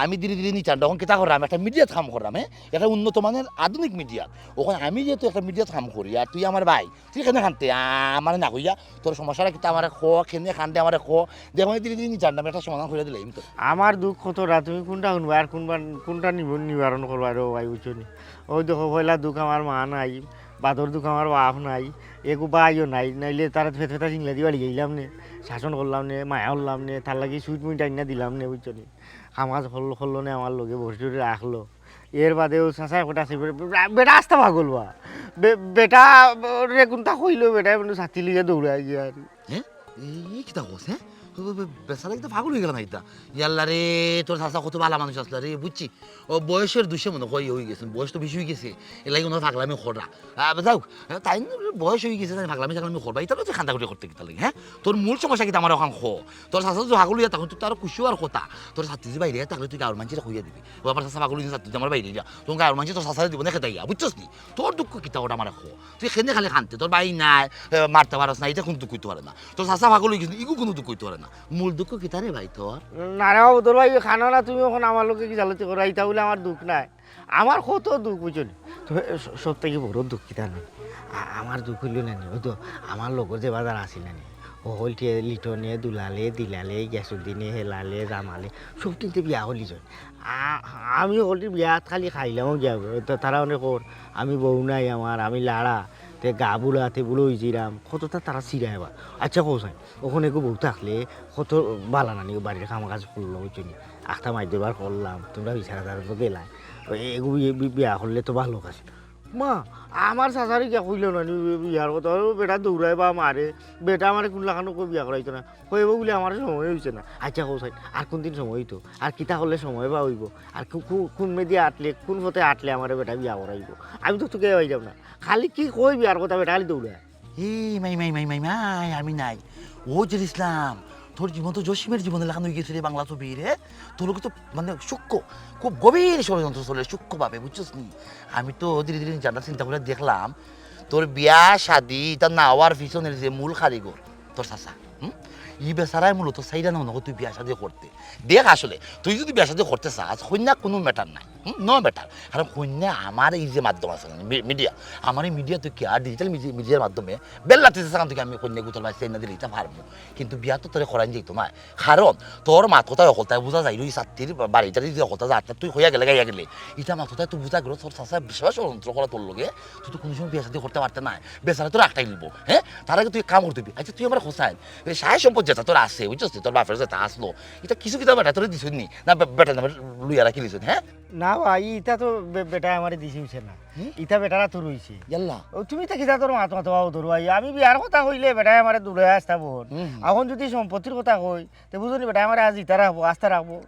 আমি ধীরে ধীরে নিচান, অখন কিতা কররাম, একটা মিডিয়াত কাম কররাম, হে, একটা উন্নত মানের আধুনিক মিডিয়া। অখন আমি যেহেতু একটা মিডিয়াত কাম করি, আর তুই আমার ভাই, তুই কেনে কান্দতে? আ-, আমারে না কইয়া, তোর সমস্যাটা কিতা আমারে ক, কেনে কান্দে আমারে ক, দেখ আমি ধীরে ধীরে নিচান, আমি একটা সমাধান করিয়া দিলাম তোর। আমার দুঃখ কতটা, তুমি কুনটা হুনবায় আর কুনবা-, কুনটা নিব-, নিবারণ করবায় রে ভাই, বুঝছো নি? ওই দেখো, পয়লা দুঃখ আমার মা নাই, বাদর দুঃখ আমার বাপ নাই, এগু ভাইও নাই, নাইলে তারে ফেত ফেতা জিংলা দি বাড়ি গেলাম নে, শাসন করলাম নে, মায়া করলাম নে, তার লাগি সুইট মুইট আইনা দিলাম নে, বুঝছো নি? কাম কাজ করলো, করলো নে, আমার লগে বসি ধরি রাখলো। এর বাদেও চাচা একটা আছে, বে-, বে-, বেটা আস্তা পাগল বা। বে-, বেটা রে কুনতা কইলো, বেটা মানে ছাতি লইয়া দৌড়ায় গিয়া আর। হে? এই কিতা কস, হে? বেচারা কিন্তু পাগল অইগেলা না ইতা। ইয়াল্লা রে, তোর চাচা কত ভালা মানুষ আছলা রে, বুঝছি। ও বয়সর দুষে মনে কয় অইগেছে, বয়স তো বেশি অইগেছে, এরলাগি অনো পাগলামি কররা। আহ, যাউক, তাইন বয়স অইগেছে, তাইন পাগলামি টাগলামি করবা, ইতা লইয়া তুই কান্দাকুটি করতে কিতার লাগি, হ্যাঁ? তোর মূল সমস্যা কিতা আমারে অখান ক। তোর চাচা যদি পাগল অইয়া থাকইন, তে তো আরো খুশি অওয়ার কথা। তোর চাচা যদি বাইরে থাকে, তুই গাঁওর মানষরে কইয়া দিবি, "ও আমার চাচা পাগল অইগেছে, তুই আমার বাইরে যা।" তখন গাঁওর মানষে তোর চাচারে দিবো না খেদাইয়া, বুঝছস নি? তোর দুঃখ কিতা ওটা আমারে ক। তুই কেনে খালি কান্দতে, তোর ভাই নাই, এ, মারতে পারস না, ইটা কুন দুঃখ অইতে পারে না। তোর চাচা পাগল অইগেছে, ইগু কুনু দুঃখ অইতে পারে না। মূল দুঃখ কিতা রে ভাই তোর? না রে বাবু, তোর ভাই কান্দো না, তুমি অখন আমার লগে কিতা জ্বালাতি করো, ইতা বলে আমার দুঃখ নাই। আমার কত দুঃখ, বুঝছো নি? তবে স-, সব থাকি বড় দুঃখ কিতা জানো? আ-, আমার দুঃখ অইলো না নি, ওই তো আমার লগর যে বাজার আছিল না নি, ও হকলটিয়ে লিটনে, দুলালে, দিলালে, গেসুদ্দিনে, হেলালে, জামালে, সব তিনতে বিয়া করিলিছইন। আ-, আমি হকলটির বিয়াত খালি খাইলাম গিয়া, তা-, তারা অনেক কর, আমি বউ নাই আমার, আমি লাড়া, তে গা বুড়া, তে বুড়া অইছিলাম, কততা তারা চিরায় বা। আচ্ছা কও চাইন, অখন এগু বউ থাকলে কত ভালা না নি, বাড়ির কাম কাজ করলো, বুঝছো নি? আখতা মাইর দরবার করলাম, তোমরা বিচারা তার তো গেলায়। এগু বিয়ে, বি-, বিয়া করলে তো ভালা কাজ। মা, আমার চাচারে গিয়া কইলো না নি, বি-, বিয়ার কথা, ও বেটা দৌড়ায় বা মারে, বেটা আমারে কুন লাখানো কই বিয়া করাইতো না, কইবো বলে আমার সময় অইছে না। আচ্ছা কও চাইন, আর কুন দিন সময় অইতো? আর কিতা করলে সময় বা অইবো? আর কু-, কু-, কুন মেদি আটলে, কুন পথে আটলে আমারে বেটা বিয়া করাইবো? আমি তো তোকে পাইলাম না। খালি কি কই বিয়ার কথা, বেটা খালি দৌড়ায়। এই মাই, মাই, মাই, মাই, মাই, আমি নাই। ও জের ইসলাম, তোর জীবন তো জসিমের জীবনের লাখান অইগেছে রে, বাংলা ছবির, হে? তোর লগে তো মানে সূক্ষ্ম, খুব গভীর ষড়যন্ত্র চলে, সূক্ষ্মভাবে, বুঝছস নি? আমি তো ধীরে ধীরে জানটা চিন্তা করে দেখলাম, তোর বিয়া শাদি ইতা না অওয়ার পিছনের যে মূল কারিগর, তোর চাচা, হুম? ই বেচারায় মূলত চাইরা না মনে কয় তুই বিয়া শাদি করতে। দেখ আসলে, তুই যদি বিয়া শাদি করতে চাস, কইন্যা কুনু matter নাই, হুম? No matter। কারণ কইন্যা আমার এই যে মাধ্যম আছে না, মি-, মিডিয়া, আমার এই মিডিয়া তুই কি আর ডিজিটাল মিডি-, মিডিয়ার মাধ্যমে বেল্লাতে চাচা থাকি আমি কইন্যা গুতর ভাই চাইনা দিলে ইতা পারমু। কিন্তু বিয়া তো তোরে করাইন যাইতো না। কারণ তোর মাত কথায় হকলতায় বুঝা যায়, ওই ছাত্রীর বাড়িটারি যে হকলতা যা আটটা তুই কইয়া গেলে, গাইয়া গেলে, ইটা মাত কথায় তুই বুঝা গেল, তোর চাচা বিশাল ষড়যন্ত্র করা তোর লগে, তুই তো কুনু সময় বিয়া শাদি করতে পারতে না, বেচারা তোর আটকাই নিব, হ্যাঁ? তার আগে তুই কাম করতে দিবি। আচ্ছা, তুই আমার হোসাইন, এই সায় সম্পদ যেটা তোর আছে, বুঝছস নি? তোর বাপের যেটা আসলো, ইটা কিছু কিতা বেটা তোরে দিছইন নি? না বে-, বেটা না লুইয়া রাখি দিছইন, হ্যাঁ? না ভাই, ইটা তো বে-, বেটায় আমারে দিছে অইছে না। হুম? ইটা বেটার আতো রইছে। ইয়াল্লা। ও, তুমি তো কিতা তোর মাত মাতো বাবু ধরো ভাই। আমি বিয়ার কথা কইলে বেটায় আমারে দৌড়াইয়া আসতা বল। হুম, হুম। অখন যদি সম্পত্তির কথা কই, তে বুঝো নি বেটায় আমারে আজ ইতা রাখবো, আস্তা রাখবো।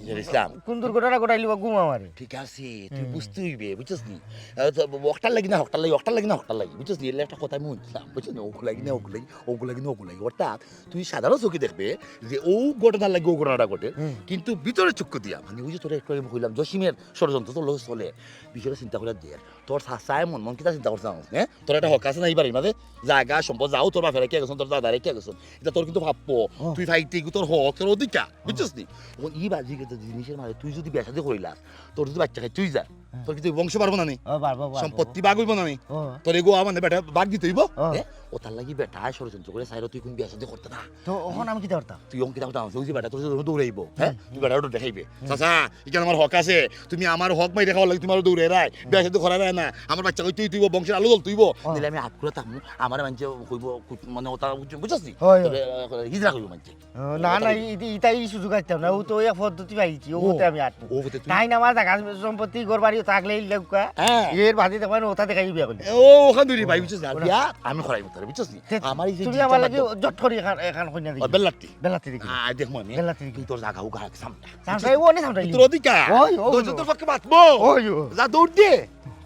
এ, ইসলাম। কুন দুর্ঘটনা ঘটাইলিবো ঘুম আমারে। ঠিক আছে, তুই হুম। বুঝতে অইবে, বুঝছস নি? এ, তো অকটার লাগি না হকটার লাগি, অকটার লাগি না হকটার লাগি, বুঝছস নি? এর একটা কথা আমি শুনছিলাম, বুঝছস নি? অগু লাগি না অগু লাগি, অগু লাগি না অগু লাগি। অর্থাৎ তুই সাধারণ চোখে দেখবে যে ও ঘটনার লাগি ও ঘটনাটা ঘটে, হুম। কিন্তু ভিতরে চক্ষু দিয়া, মানে ওই যে তোরা একটু আগে কইলাম, জসিমের ষড়যন্ত্র তোর লগে চলে, বিষয়টা চিন্তা করে দেখ। তোর চাচায় মন মন কিতা চিন্তা করছে জানোস, হ্যাঁ? তোর একটা হক আছে না এই বাড়ির মাঝে? জাগা, সম্পদ, যাও তোর বাপে রাখিয়া গেছইন, তোর দাদায় রাখিয়া গেছইন। ইটা তোর কিন্তু প্রাপ্য। ও। তুই পাইতে এগু তোর হক, তোর অধিকার, ও। বুঝছস নি? অখন ই বাজি গেছে জিনিসের মাঝে তুই যদি বিয়া শাদি করিলাস, তোর যদি বাচ্চা কাচ্চা অই যায়, হ্যাঁ। তোর কিন্তু বংশ বাড়বো না নি? ও, বাড়বো, বাড়বো। সম্পত্তি ভাগ অইবো না নি? ও। তোর এগু মানে বেটা ভাগ দিতে অইবো, ও। হ্যাঁ? ও তার লাগি বেটায় ষড়যন্ত্র করে চাইরা তুই কুন বিয়া শাদি করতে না। তো অখন আমি কিতা করতাম? তুই অখন কিতা করতাম? ওই যে বেটা তোর জন্য দৌড়াইবো, হ্যাঁ? হুম। তুই বেটা ওটা দেখাইবে। হুম। চাচা, ইখান আমার হক আছে, তুমি আমার হক মাইরে খাওয়ার লাগি তুমি আমারে দৌড়াইরায়, হুম। বিয়া শাদি করাইরায় না, আমার বাচ্চা কাচ্চা অইতো অইবো, বংশের আলো জ্বলতো অইবো, ও। নাইলে আমি আটকুরা থাকমু, আমারে মানষে কইবো, কু-, মানে ওটা বুঝ-, বুঝছস নি? হয়, হয়। তোরে, আহ, হিজড়া কইবো মানষে। ও, না, না, ই-, ই-, ইতা ই সুযোগ আইতাম না, ও তো এক পদ্ধতি পাইছি, ও ও, পথে আমি আটমু। ও পথে তুই তাইন আমার জাগা সম্পত্তি, ঘর বাড়ি থাকলে ইলাকা, হ্যাঁ। এর বাদে দেখবেন ওটা দেখাই বিয়া করলে। ও, অখান দূরে ভাই, বুঝছস না? ওটা বিয়া আমি করাইমু তোরে, বুঝছস নি? তে আমার এই যে তুমি জিনিসটা আমার লাগি লাগতো। জট করি এখান, এখান কইনা ও, দিও। বেল্লাতি। বেল্লাতি দেখি। আ, দেখ মনে। বেল্লাতি দেখি। তুই তোর জাগা উগা সামনে। সামনে, ও নে সামনে। তোর অধিকার। ওই, ওই, তোর ওই। তোর পক্ষে বাঁচবো। ওই, ওই। যা দৌড় দে,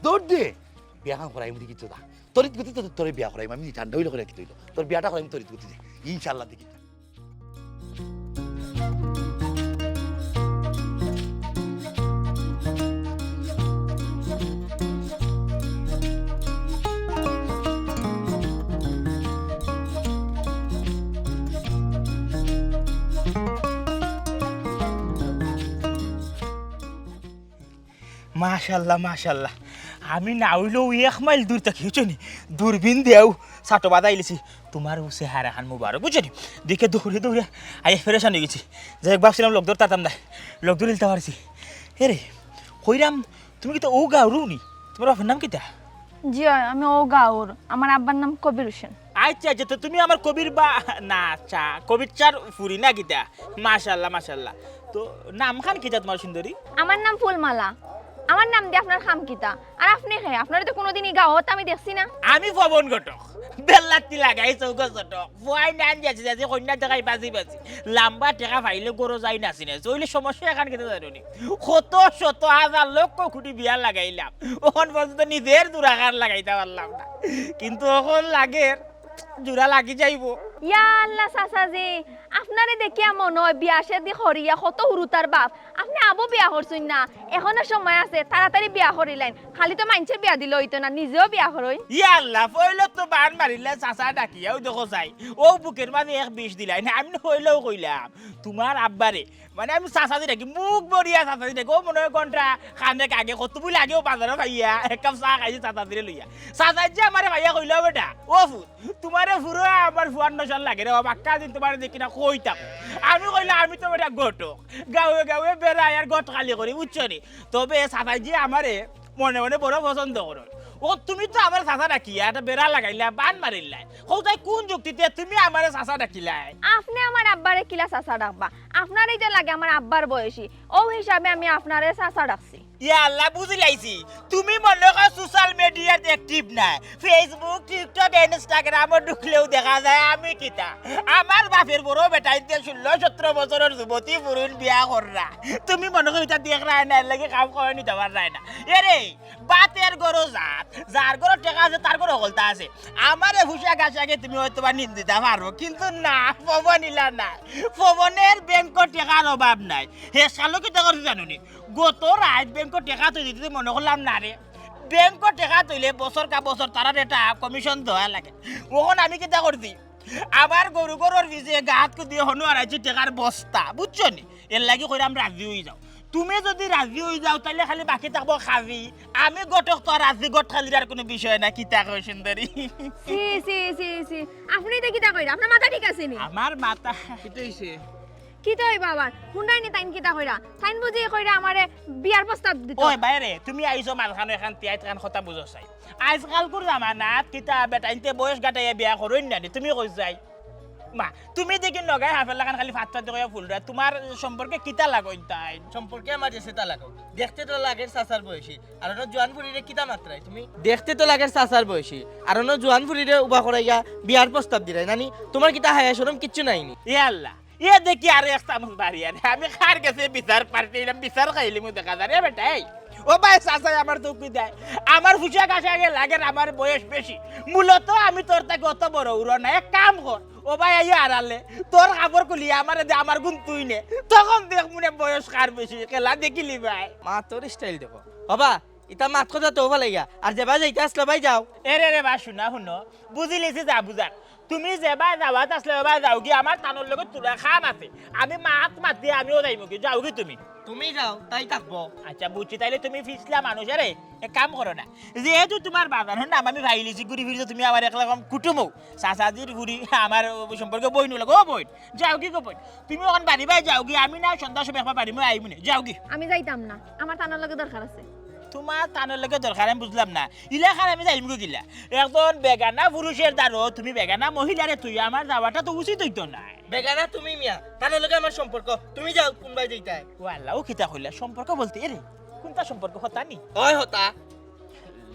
দৌড় দে। বিয়া খান করাইমু দেখি তো দা। তরিত গতি তো তোরে বিয়া করাইমু, আমি ঠান্ডা অইলে করে কি তৈল। তোর বিয়াটা করাইমু তরিত গতি দে। ইনশাআল্লাহ দেখি। মাশাআল্লাহ, মাশাআল্লাহ। আমি না অইলেও এক মাইল দূর থাকি, বুঝছো নি? দূরবীন দিয়াও ছাটো বাদা আইলিছি। তুমার ও চেহারা খান মুবারক, বুঝছো নি? দেখে দৌড়ে দৌড়ে আইয়া পেরেশান অইগেছি। যাই হোক, ভাবছিলাম লগ ধরতাম না, লগ ধরিলতা পারছি। এরে, কইরাম, তুমি কিতা অউ গাঁওর নি? তুমার বাপের নাম কিতা? জি অয়, আমি অউ গাঁওর। আমার আব্বার নাম কবির হোসেন। আচ্ছা, আচ্ছা, তো তুমি আমার কবির বা-, না, আচ্ছা, কবির চাচার ফুরি না কিতা? মাশাআল্লাহ, মাশাআল্লাহ। তো নাম খান কিতা তুমার সুন্দরী? আমার নাম ফুলমালা। আমার নাম দি আপনার কাম কিতা? আর আপনে কে? আপনারে তো কুনুদিন ই গাঁওত আমি দেখছি না। আমি পবন ঘটক। বেল্লাতি লাগাই চৌক ছোট। ফুয়াই নান যাচ্ছি যাচ্ছি কন্যা দেখাই বাজি বাজি। লাম্বা টেকা পাইলে গরো যাই নাচি নাচি। অইলে সমস্যা এখান কিতা জানো নি? কত শত হাজার লক্ষ কোটি বিয়া লাগাইলাম। অখন পর্যন্ত নিজের দুরাকার লাগাইতে পারলাম না। কিন্তু অখন লাগের জোড়া লাগি যাইবো। ইয়া আল্লাহ চাচাজি, আপনারে দেখিয়া মনো অয় বিয়া শাদি করিয়া কত হুরুতার বাপ। আপনে আবো বিয়া করছইন না, এখনো সময় আছে, তাড়াতাড়ি বিয়া করিলাইন। খালি তো মাইনষে বিয়া দিলে অইতো না, নিজেও বিয়া করইন। ইয়া আল্লাহ, পয়লা তো বান মারিলা চাচা ডাকিয়া, অউ দেখো চাই, অউ বুকের মাঝে এক বিষ দিলাইন। আমি না পয়লাউ কইলাম, তুমার আব্বারে, মানে আমি চাচাজি ডাকি, মুখ ভরিয়া চাচাজি ডাকি, অউ মনো অয় ঘন্টা খানেক আগে কত বুলে আগেও বাজারো পাইয়া এক কাপ চা খাইছি চাচাজিরে লইয়া। চাচাজি আমারে পাইয়া কইলা, "বেটা, ও ফুত, তুমারে পুরা আমার ফুয়ার নশার লাগে রে, ও বাক্কা দিন তুমারে দেখি না কইতাম।" আমি কইলাম, "আমি তো বেটা ঘটক, গাঁওয়ে গাঁওয়ে বেড়াই আর ঘট খালি করি, বুঝছো নি?" তবে চাচাজি আমারে মনে মনে বড় পছন্দ করইন। ও তুমি তো আমার চাচা ডাকিয়া একটা বেড়া লাগাইলা, বান মারিলায়। কও তাই কোন যুক্তিতে তুমি আমারে চাচা ডাকিলায়? আপনে আমার আব্বারে কিলা চাচা ডাকবা? আপনারই তো লাগে আমার আব্বার বয়সী, অউ হিসাবে আমি আপনারে চাচা ডাকছি। ইয়া আল্লাহ, বুঝিলাইছি। তুমি মনো কয় social media-ত active নায়, Facebook, TikTok, Instagram-ও ঢুকলেও দেখা যায় আমি কিতা। আমার বাপের বড় বেটাইন্তে ষোলো সতেরো বছরর যুবতী ফুরিন বিয়া কররা। তুমি মনো কয় ইতা দেখরায় না, এর লাগি কাম করাই নিতে পাররায় না। এরে, বাতের গরো জাত, যার গরো টেকা আছে, তার গরো হকলতা আছে। আমারে ফুসা গাছাকে তুমি হয়তো বা নিন্দিতা পারো, কিন্তু না, পবন ইলা না। পবনের ব্যাংকো টেকার অভাব নাই। হে শালো কিতা করছে জানো নি? গত রাইত ব্যাংকো টেকা থইতে থইতে মনো করলাম না রে, ব্যাংকো টেকা থইলে বছর কা বছর তারার একটা কমিশন দেওয়া লাগে। অখন আমি কিতা করছি, আমার গরু গরুর পিছে গাত কুদিয়ে হনু আড়াইশো টেকার বস্তা, বুঝছো নি? এর লাগি কইরাম রাজি অই যাও। তুমি যদি রাজি অই যাও, তাইলে খালি বাকি থাকবো খাবি। আমি ঘটক তো আর রাজি ঘট খালির আর কোনো বিষয় না, কিতা কয় সুন্দরী? ছি, ছি, ছি, ছি। আপনি এটা কিতা কইরা? আপনার মাথা ঠিক আছে নি? আমার মাথা কিতা অইছে? কিতা অইবা আবার? হুনরায় নি তাইন কিতা কইরা? তাইন বুঝি কইরা আমারে বিয়ার প্রস্তাব দিত। ওই বাইরে, তুমি আইছো মাঝখানো এখান তিয়াইত খান কথা বুঝো চাই। আজকালকুর জামানাত কিতা বেটাইন্তে বয়স গাটাইয়া বিয়া করইন না নি, তুমি কই যাই? মা, তুমি দেখি নগাই হাফের লাখান খালি ফাত ফাত কইয়া ফুলরা, তোমার সম্পর্কে কিতা লাগইন তাইন? সম্পর্কে আমার যে সেটা লাগো। দেখতে তো লাগের চাচার বয়সী, আর অনো জোয়ান ফুরিরে কিতা মাতরায় তুমি? দেখতে তো লাগের চাচার বয়সী, আর অনো জোয়ান ফুরিরে উবা করাইয়া বিয়ার প্রস্তাব দিরায় নানি? তোমার কিতা হায়া শরম কিচ্ছু নাই নি? এ আল্লাহ, এ দেখি আরো এক চামচ বাড়িয়া রে। আমি কার গেছে বিচার পারতে এলাম, বিচার খাইলিমু দেখা যায় রে বেটা। এই, ও ভাই, চাচায় আমার দুঃখ দেয়, আমার ফুসা গাছা আগে লাগের, আমার বয়স বেশি। মূলত আমি তোর থাকি অত বড় উড়ো না, এক কাম কর, ও ভাই, আইয়া আড়ালে, তোর কাপড় খুলিয়া আমারে দে, আমার গুণ তুই নে। তখন দেখমুনে বয়স কার বেশি, খেলা দেখিলি ভাই। মা, তোর style দেখো। বাবা, ইতা মাত কথা তো ফালাইয়া, আর যেবায় যাইতা আছলায় বায় যাও। এরে রে বা, হুনো, হুনো, বুঝিলিছি যা বুঝার। তুমি যেবায় যাওয়াত আছলায় ওবায় যাওগি, আমার তানর লগে থুড়া কাম আছে। আমি মাত মাতি আমিও যাইমুগি, যাওগি তুমি। তুমি যাও, তাই থাকবো। আচ্ছা, বুঝছি, তাইলে তুমি ফিছলা মানুষ। এরে, এক কাম করো না, যেহেতু তোমার বাজারর নাম আমি পাইলিছি, ঘুরি ফিরি তো তুমি আমার একরকম কুটুমও, চাচাজির ঘুরি আমার সম্পর্কে বইন লাগে, ও বইন, যাওগি গো বইন। তুমি অখন বাড়ি বায় যাওগি, আমি না সন্ধ্যার সময় একবার বাড়ি মই আইমুনে, যাওগি। আমি যাইতাম না, আমার তানর লগে দরকার আছে। তোমার তানর লগে দরকার আমি বুঝলাম না, ইলাখান আমি যাইমুগি কিলা? একজন বেগানা পুরুষের দ্বারো তুমি বেগানা মহিলারে থুইয়া আমার যাওয়াটা তো উচিত অইতো নায়। বেগানা তুমি মিয়া, তানর লগে আমার সম্পর্ক, তুমি যাও কুনবায় যাইতায়। ও আল্লাহ, ও কিতা কইলা? সম্পর্ক বলতে এরে, কুনটা সম্পর্ক হতা নি? অয় হতা।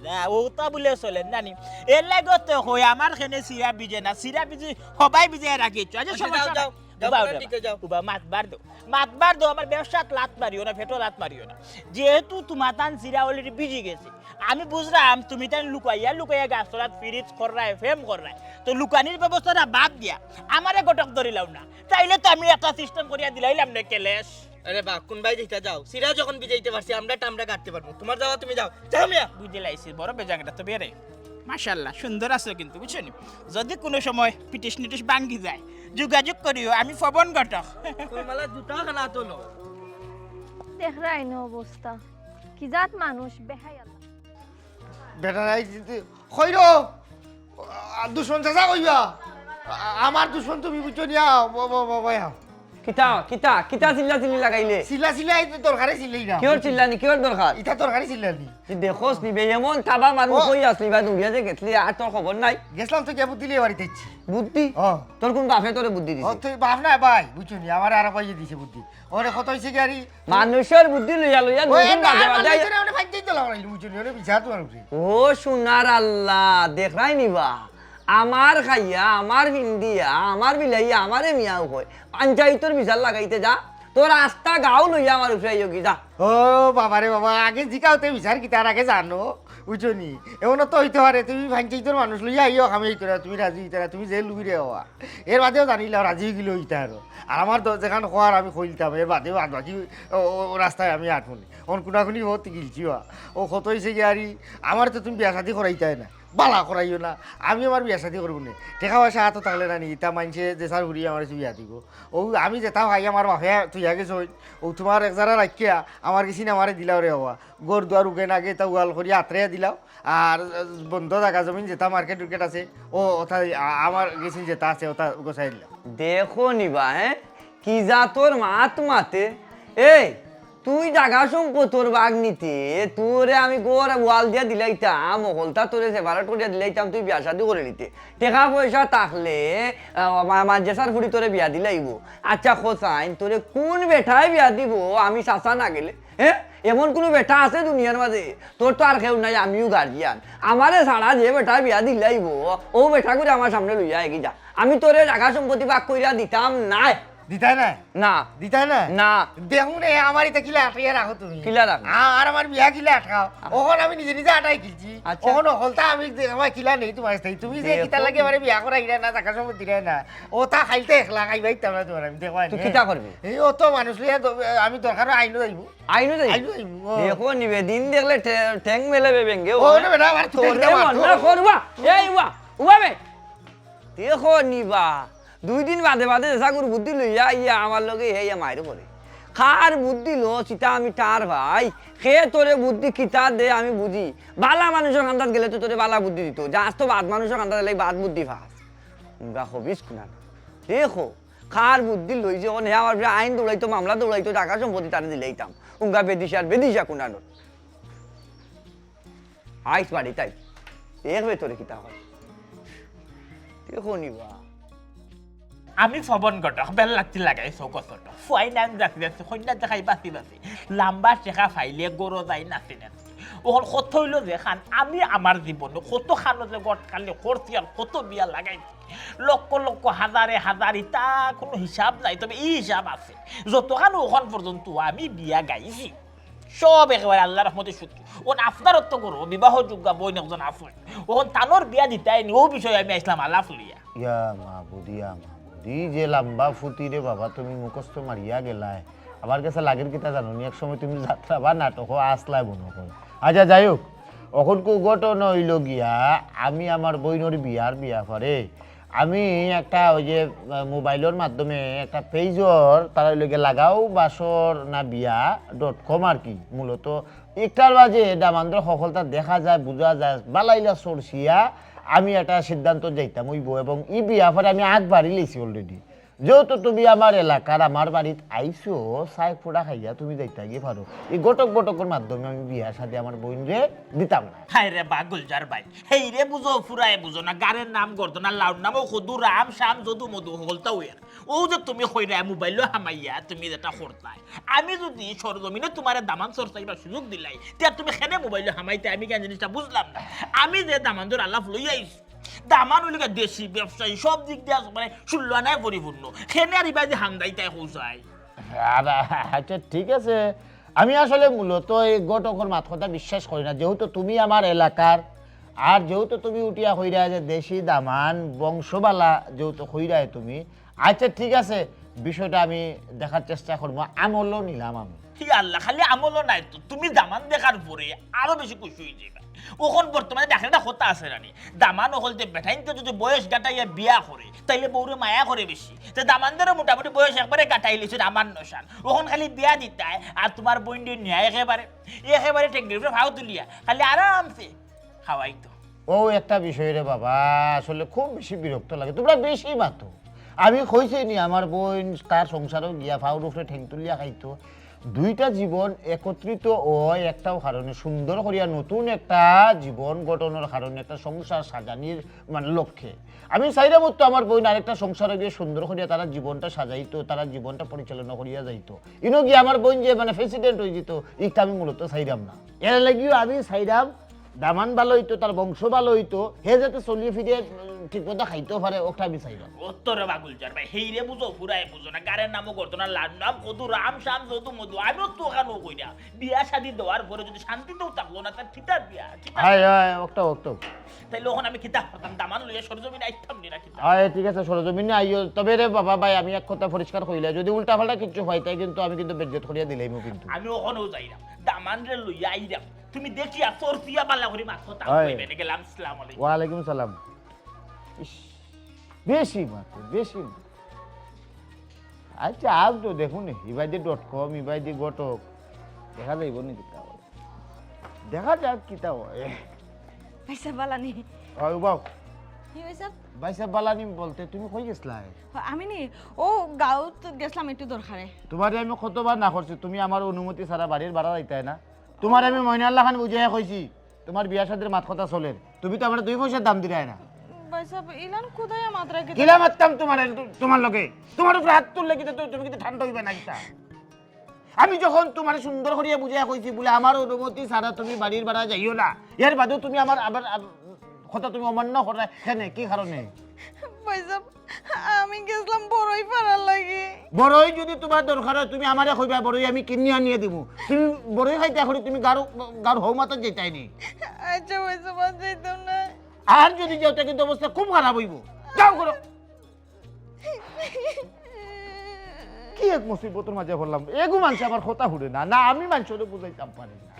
না, ওটা বলে চলে না নি। এর লাগি তো কই আমার খেনে চিরা ভিজে না, চিরা ভিজে হবায় ভিজাইয়া রাখিছো। আচ্ছা, আচ্ছা, সমস্যা যাও, নাই। যাও, যাও, উবা, উবা, দিকে যাও। উবা, মাত বার দেও। মাত বার দেও, আমার ব্যবসাত লাত মারিও না, পেটো লাত মারিও না। যেহেতু তোমার তান চিরা already ভিজি গেছে, আমি বুঝলাম তুমি তান লুকাইয়া লুকাইয়া গাছতলাত ফিরিত কররায়, প্রেম কররায়। তো লুকানির ব্যবস্থাটা বাদ দিয়া আমারে ঘটক ধরিলাও না। তাইলে তো আমি একটা system করিয়া দিলাইলাম নে কেলেশ। আরে বা, কুনবায় যাইতা যাও। চিরা যখন ভিজাইতে পারছি, আমরা টামরা গাড়তে পারবো। তোমার যাওয়া তুমি যাও। যাও মিয়া। বুঝিলাইছি, বড় বেজাংটা তো বেরে। মাশাআল্লাহ, সুন্দর আছো কিন্তু, বুঝছো নি? যদি কোনো সময় পিটিশ নিটিশ ভাঙ্গি যায়, যোগাযোগ করিও, আমি পবন ঘটক। ফুলমালা জুতা খানা তো লো। দেখরায় নি অবস্থা, কি জাত মানুষ, বেহায়া। বেটা নাই, কইরো, আ, দুশমন চাচা কইবা? আ-, আমার দুশমন তুমি বুঝছো নিয়া, ব-, ব-, ব-, বয়া। কিতা, কিতা, কিতা চিল্লা চিল্লি লাগাইলে? চিল্লা চিল্লা, এই তো দরকারে চিল্লাই না। কিয়র চিল্লানি, কিয়র দরকার? ইতা দরকারে চিল্লানি। তুই দেখোস নি বে, এমন তাবা মানুষ ও। কই আসলি বা, দুনিয়া যে গেছলি, আর তোর খবর নাই। গেছলাম তো গিয়া বুদ্ধি লিয়ে বাড়িত আইছি। বুদ্ধি? ও। তোর কোন বাপে তোরে বুদ্ধি দিছে? ও, তুই বাপ না ভাই, বুঝছো নি, আমার আর ভাইয়ে দিছে বুদ্ধি। ওরে কত হইছে কি আরি? মানুষর বুদ্ধি লইয়া লইয়া ওই নতুন না, বাজে আমার বাজায়। নিজেরে ওরে ফাইট দিতে লাগলাম, বুঝছো নি, ওরে বিচার তোমার উপরে। ও সোনার আল্লাহ, দেখরায় নি বা? আমার খাইয়া, আমার ফিন্দিয়া, আমার বিলাইয়া, আমারে মিয়াও কয়। পঞ্চায়েতর বিচার লাগাইতে যা, তোর আস্তা গাঁও লইয়া আমার উপরে আইও কি যা। ও বাবা রে বাবা, আগে জিকাও তে বিচার কিতার আগে জানো, বুঝছো নি? এমন তো হইতে পারে, তুমি পঞ্চায়েতর মানুষ লইয়া আইও, আমি হইতে না, তুমি রাজি হইতে না, তুমি যে লুবি রে বাবা। এর বাদেও জানিলাও, রাজি হইগেলে হইতে আরো। আর আমার দ-, যেখান খোয়ার আমি কইলতাম, এর বাদেও আর বাকি ও, ও, ও রাস্তায় আমি আটমুনি। অন কুনাকুনি হতে গিলছি বা। ও কত হইছে গিয়া আরি, আমার তো তুমি বিয়া শাদি করাইতায় না। বালা করাইও না, আমি আমার বিয়া শাদি করবো নে। টেকা পয়সা আতো থাকলে না নি, ইতা মানষে যে সার ঘুরি আমার বিয়া দিব। ও আমি যেতা ভাই আমার বাপে তুই আগে সই, ও তোমার এক জারা রাখিয়া আমার গেছি না আমারে দিলাও রে বাবা। ঘর দুয়ার উগে না আগে তা ওয়াল করি আতরে দিলাও। আর বন্ধ জাগা জমিন যেতা মার্কেট উর্কেট আছে, ও ওটা আ-, আমার গেছি যেতা আছে ওটা গোছাই দিলাও। দেখো নিবা, হ্যাঁ, কি জাতর মাত মাতে। এই, তুই জাগা সম্পত্তির ভাগ নিতে, তোরে আমি ঘর ওয়াল দিয়া দিলাইতাম, হকলতা তোরে সেপারেট করিয়া দিলাইতাম, তুই বিয়া শাদি করে নিতে। টেকা পয়সা থাকলে, আহ, মা-, মাদ্রাসার ফুড়ি তোরে বিয়া দিলাইবো। আচ্ছা, হোসাইন, তোরে কোন বেটায় বিয়া দিব, আমি চাচা না গেলে? হ্যাঁ, এমন কোনো বেটা আছে দুনিয়ার মাঝে? তোর তো আর কেউ নাই, আমিও গার্জিয়ান। আমারে ছাড়া যে বেটায় বিয়া দিলাইবো, ও বেটা করে আমার সামনে লইয়া এগি যা। আমি তোরে জাগা সম্পত্তি ভাগ করিয়া দিতাম নায়। দিতায় না? না। দিতায় না? না। দেখো রে, আমার ইতা কিলা আটকাইয়া রাখো তুমি। কিলা রাখো? আ-, আর আমার বিয়া কিলা আটকাও? ওখান আমি নিজে নিজে আটাই গেছি। আচ্ছা। ওখান হকলতা আমি দে-, আমার কিলা নেই তোমার স্থায়ী। তুমি যে দেখো কিতা লাগে তুমি। আমারে বিয়া করাইরা না, জাগা সম্পত্তি দিরায় না। ও তা খাইতে একলা খাইবাই তো আমরা তোমার আমি দেখো তুই আনে। কিতা করবি? এই অত মানুষ লইয়া দ-, আমি দরকার হয় আইনও যাইবো। আইনও যাইবো? আইনও যাইবো, ও। দেখো নিবে, দিন দেখলে ঠে-, ঠেং মেলে বে বেঙ্গে ও। ও, না বেটা, আমার তো তোরে ঠেংটা মার, মন না ও। করবা। এই উবা, উবা বে। দেখো নিবা, দুই দিন বাদে বাদে যেসাগুর বুদ্ধি লইয়া আইয়া আমার লগে হে ইয়া মাইর করে। কার বুদ্ধি লো, সিটা আমি টার ভাই। কে তোরে বুদ্ধি কিতা দে আমি বুঝি। বালা মানুষর কান্দাত গেলে তো তোরে বালা বুদ্ধি দিত। যাস তো বাদ মানুষর কান্দাত গেলে বাদ বুদ্ধি ফাস। উঙ্গা হবিস কুনান। দেখো, কার বুদ্ধি লই যে অনে আমার উপরে আইন দৌড়াইতো, মামলা দৌড়াইতো, জাগা সম্পত্তি তারে দিলাইতাম। উঙ্গা বেদিশার বেদিশা কুনান। আইস বাড়ি তাই। এক বে তোরে কিতা হয়? দেখো নিবা। আমি পবন ঘটক, বেল লাগতি লাগাই চৌকো ছোট। ফুয়াই নাম রাখি রাখি, কন্যা দেখাই বাঁচি বাঁচি। লাম্বা শেখা ফাইলে গরো যাই নাচি নাচি। ওখান কত হইল যে খান, আমি আমার জীবনে কত খানো যে গট খালি করছি আর কত বিয়া লাগাইছি। লক্ষ লক্ষ হাজারে হাজার ইতা কোনো হিসাব নাই, তবে এই হিসাব আছে। যতখান ওখান পর্যন্ত আমি বিয়া গাইছি। সব একেবারে আল্লাহর রহমতে সুখী। ওন আপনার অত করো, বিবাহযোগ্য বইন একজন আছে। ওন তানোর বিয়া দিতায় নি, ও বিষয়ে আমি আইসলাম আলাপ লইয়া। ইয়া মাবুদ, ইয়া মাবুদ, ই যে লম্বা ফুতি রে বাবা, তুমি মুখস্থ মারিয়া গেলায়। আমার কাছে লাগের কিতা জানো নি, এক সময় তুমি যাত্রা বা নাটকও আসলায় মনে হয়। আচ্ছা, যাই হোক, অখন কু ঘটনা হইল গিয়া, আমি আমার বইনর বিয়ার ব্যাপারে আমি একটা ওই যে, আহ, মোবাইলর মাধ্যমে একটা পেজর, তারা হইল গিয়া লাগাও বাসর না বিয়া ডট কম আর কি। মূলত একটার মাঝে দামান্দর হকলতা দেখা যায়, বুঝা যায়, বালাইলা সরসিয়া আমি একটা সিদ্ধান্ত যাইতাম হইব এবং ই ব্যাপারে আমি আগ বাড়ি লইছি already। যেহেতু তুমি আমার এলাকার, আমার বাড়িত আইছো, সাইক ফুড়া খাইয়া তুমি যাইতা গিয়ে পারো। এই ঘটক বটকর মাধ্যমে আমি বিয়ার সাথে আমার বইনরে দিতাম না। হায় রে বা গুলজার ভাই, হেই রে বুঝো, ফুরায় বুঝো না, গারের নাম গর্দনা, লাউর নামও খদু, রাম, শ্যাম, যদু, মধু, হকলতা হইয়ার। ও যে তুমি কইরা মোবাইলও হামাইয়া তুমি যেটা করতায়, আমি যদি সরজমিনে তোমারে দামান চর্চা করার সুযোগ দিলাই, তে তুমি কেনে মোবাইলও হামাইতে, আমি কেন জিনিসটা বুঝলাম না। আমি যে দামান্দর আলাপ লই আইছি, দামান হইল গিয়া দেশি, ব্যবসায়ী, সব দিক দিয়া মানে ষোলো আনায় পরিপূর্ণ। কেনে আর ইবাদি হান্দাইতায় কৌসাই। আর, আচ্ছা, ঠিক আছে, আমি আসলে মূলত এই ঘটকর মাত কথা বিশ্বাস করি না, যেহেতু তুমি আমার এলাকার, আর যেহেতু তুমি উঠিয়া কইরা যে দেশি দামান বংশবালা, যেহেতু কইরায় তুমি, আচ্ছা, ঠিক আছে, বিষয়টা আমি দেখার চেষ্টা করবো, আমলও নিলাম আমি। হি আল্লাহ, খালি আমলও নাই তো, তুমি দামান দেখার পরে আরো বেশি খুশি হয়ে যাবে। ওখান বর্তমানে দেখেন একটা কথা আছে রানি, দামান হকলতে বেটাইনতে যদি বয়স গাটাইয়া বিয়া করে, তাইলে বউরে মায়া করে বেশি। তে দামানদেরও মোটামুটি বয়স একবারে গাটাই লিছে আমার নশান। ওখান খালি বিয়া দিতায় আর তোমার বইনরে নিয়া একেবারে, একেবারে টেঙ্গির উপরে ফাও তুলিয়া খালি আরামসে খাওয়াইতো। ও একটা বিষয় রে বাবা, আসলে খুব বেশি বিরক্ত লাগে, তোমরা বেশি মাতো। আমি কইছি নি আমার বইন তার সংসারও গিয়া ফাউর উপরে ঠেং তুলিয়া খাইতো। দুইটা জীবন একত্রিত হয় একটাও কারণে, সুন্দর করিয়া নতুন একটা জীবন গঠনের কারণে, একটা সংসার সাজানির মানে লক্ষ্যে। আমি চাইরাম তো আমার বইন আরেকটা সংসারে গিয়া সুন্দর করিয়া তারা জীবনটা সাজাইতো, তারা জীবনটা পরিচালনা করিয়া যাইতো। ইনো গিয়া আমার বইন যে মানে প্রেসিডেন্ট হয়ে যেত, ইটা আমি মূলত চাইরাম না। এর লাগিও আমি চাইরাম দামান ভালা অইতো, তার বংশ ভালা অইতো, হে যাতে চলিয়া ফিরিয়া, উম, ঠিকমতো খাইতেও পারে, অটা আমি চাইরাম। অত রে বাগুলজার ভাই, হেইরে বুঝো, ফুরায় বুঝো না। গারের নামও করতো না, লার নাম কত রাম শ্যাম যদু মধু। আমিও তো অখানও কইরাম, বিয়া শাদি দেওয়ার পরে যদি শান্তিতেও থাকলো না, তার কিতা বিয়া, কিতা? হায় হায়, অকটা, অকটা। তাইলে অখন আমি কিতা করতাম? দামান লইয়া সরজমিনে আইতাম নি না কিতা? হায়, ঠিক আছে, সরজমিনে আইও। তবে রে বাবা ভাই, আমি এক কথা পরিষ্কার কইলাই, যদি উল্টা পাল্টা কিচ্ছু পাই, তাই কিন্তু আমি কিন্তু বেজ্জত করিয়া দিলাইমু কিন্তু। আমি অখনও যাইরাম, দামানরে লইয়া আইরাম। তুমি দেখিয়া চরচিয়া বালা করি মাত কথা কইবে নে। গেলাম, আসসালামু আলাইকুম। ওয়ালাইকুম সালাম। ইস, বেশি মাতে, বেশি মাতে। আচ্ছা, আজ তো দেখুন, ইবাদি ডট কম, ইবাদি ঘটক, দেখা যাইব নি কিতা অয়। দেখা যাক কিতা অয়। ভাইসাব বালা নি? অয় বাউ। কি ভাইসাব? ভাইসাব বালা নি বলতে তুমি কই গেছলায়? হ, আমি নি, ও গাঁওত গেছলাম একটু দরকারে। তুমারে আমি কতবার না করছি, তুমি আমার অনুমতি ছাড়া বাড়ির বারা যাইতায় না। তুমারে আমি ময়নার লাখান বুঝাইয়া কইছি, তুমার বিয়া শাদির মাত কথা চলের, তুমি তো আমারে দুই পয়সার দাম দিরায় না। ভাইসাব, ইলান কুদাইয়া মাতরা কিতা? কিলা মাততাম তুমারে, তুমার লগে? তুমার উপরে আত তুললে কিতা, তুমি কিতা ঠান্ডা অইবায় না কিতা? আমি যখন তুমারে সুন্দর করিয়া বুঝাইয়া কইছি বুলে আমার অনুমতি ছাড়া তুমি বাড়ির বারা যাইও না, এর বাদেও তুমি আমার আবার আব-, কথা তুমি অমান্য কররায় কেনে, কি কারণে? ভাইসাব, আমি গেছলাম বড়ই পাড়ার লাগি। বড়ই যদি তুমার দরকার অয়, তুমি আমারে কইবায়, বড়ই আমি কিনিয়া আনিয়া দিমু। তুমি বড়ই খাইতায় করি তুমি গাঁওর, গাঁওর হউ মাতত যাইতায় নি। আচ্ছা, ভাইসাব, আর যাইতাম না। আর যদি যাও, তে কিন্তু অবস্থা খুব খারাপ অইব। যাও করো। কি এক মুসিবতর মাঝে পড়লাম, এগু মানষে আমার কথা হুনে না, না আমি মানষরে বুঝাইতাম পারি না।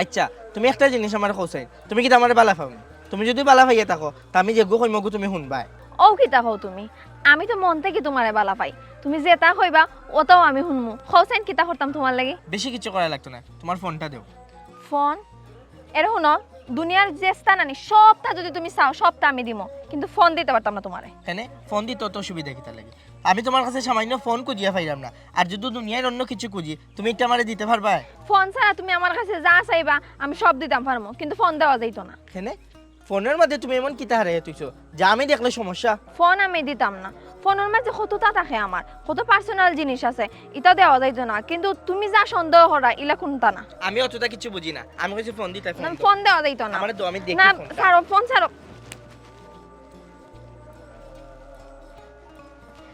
আচ্ছা, তুমি একটা জিনিস আমারে কও চাই, তুমি কিতা আমারে বালা পাও নি? তুমি যদি বালা পাইয়া থাকো, তে আমি যেগু কইমু অগু তুমি হুনবায়। অউ কিতা কও তুমি? আমি তো মন থাকি তুমারে বালা পাই। তুমি যেতা কইবা, অতাউ আমি হুনমু। কও চাইন, কিতা করতাম তুমার লাগি? বেশি কিচ্ছু করা লাগতো না, তুমার ফোনটা দেও। ফোন? এরে হুনো, দুনিয়ার যেতা নানি সবতা যদি তুমি চাও, সবতা আমি দিমু, কিন্তু ফোন দিতাম পারতাম না তুমারে। কেনে? ফোন দিতে অত অসুবিধা কিতার লাগি? আমি তুমার কাছে সামান্য ফোন খুজিয়া পাইরাম না, আর যদি দুনিয়ার অন্য কিছু খুজি, তুমি ইটা আমারে দিতে পারবায়? ফোন ছাড়া তুমি আমার কাছে যা চাইবা, আমি সব দিতাম পারমু, কিন্তু ফোন দেওয়া যাইতো না। কেনে? ফোনর মাঝে তুমি এমন কিতা হারাইয়া থইছো, যা আমি দেখলে সমস্যা? ফোন আমি দিতাম না। ফোনর মাঝে কততা থাকে আমার, কত personal জিনিস আছে, ইতা দেওয়া যাইতো না। কিন্তু তুমি যা সন্দেহ কররায়, ইলা কুনতা না। আমি অততা কিচ্ছু বুঝি না, আমি কইছি ফোন দিতে, ফোন না, দেও। ফোন দেওয়া যাইতো না। আমারে দেও, আমি দেখি না, ফোনটা। ছাড়ো, ফোন ছাড়ো।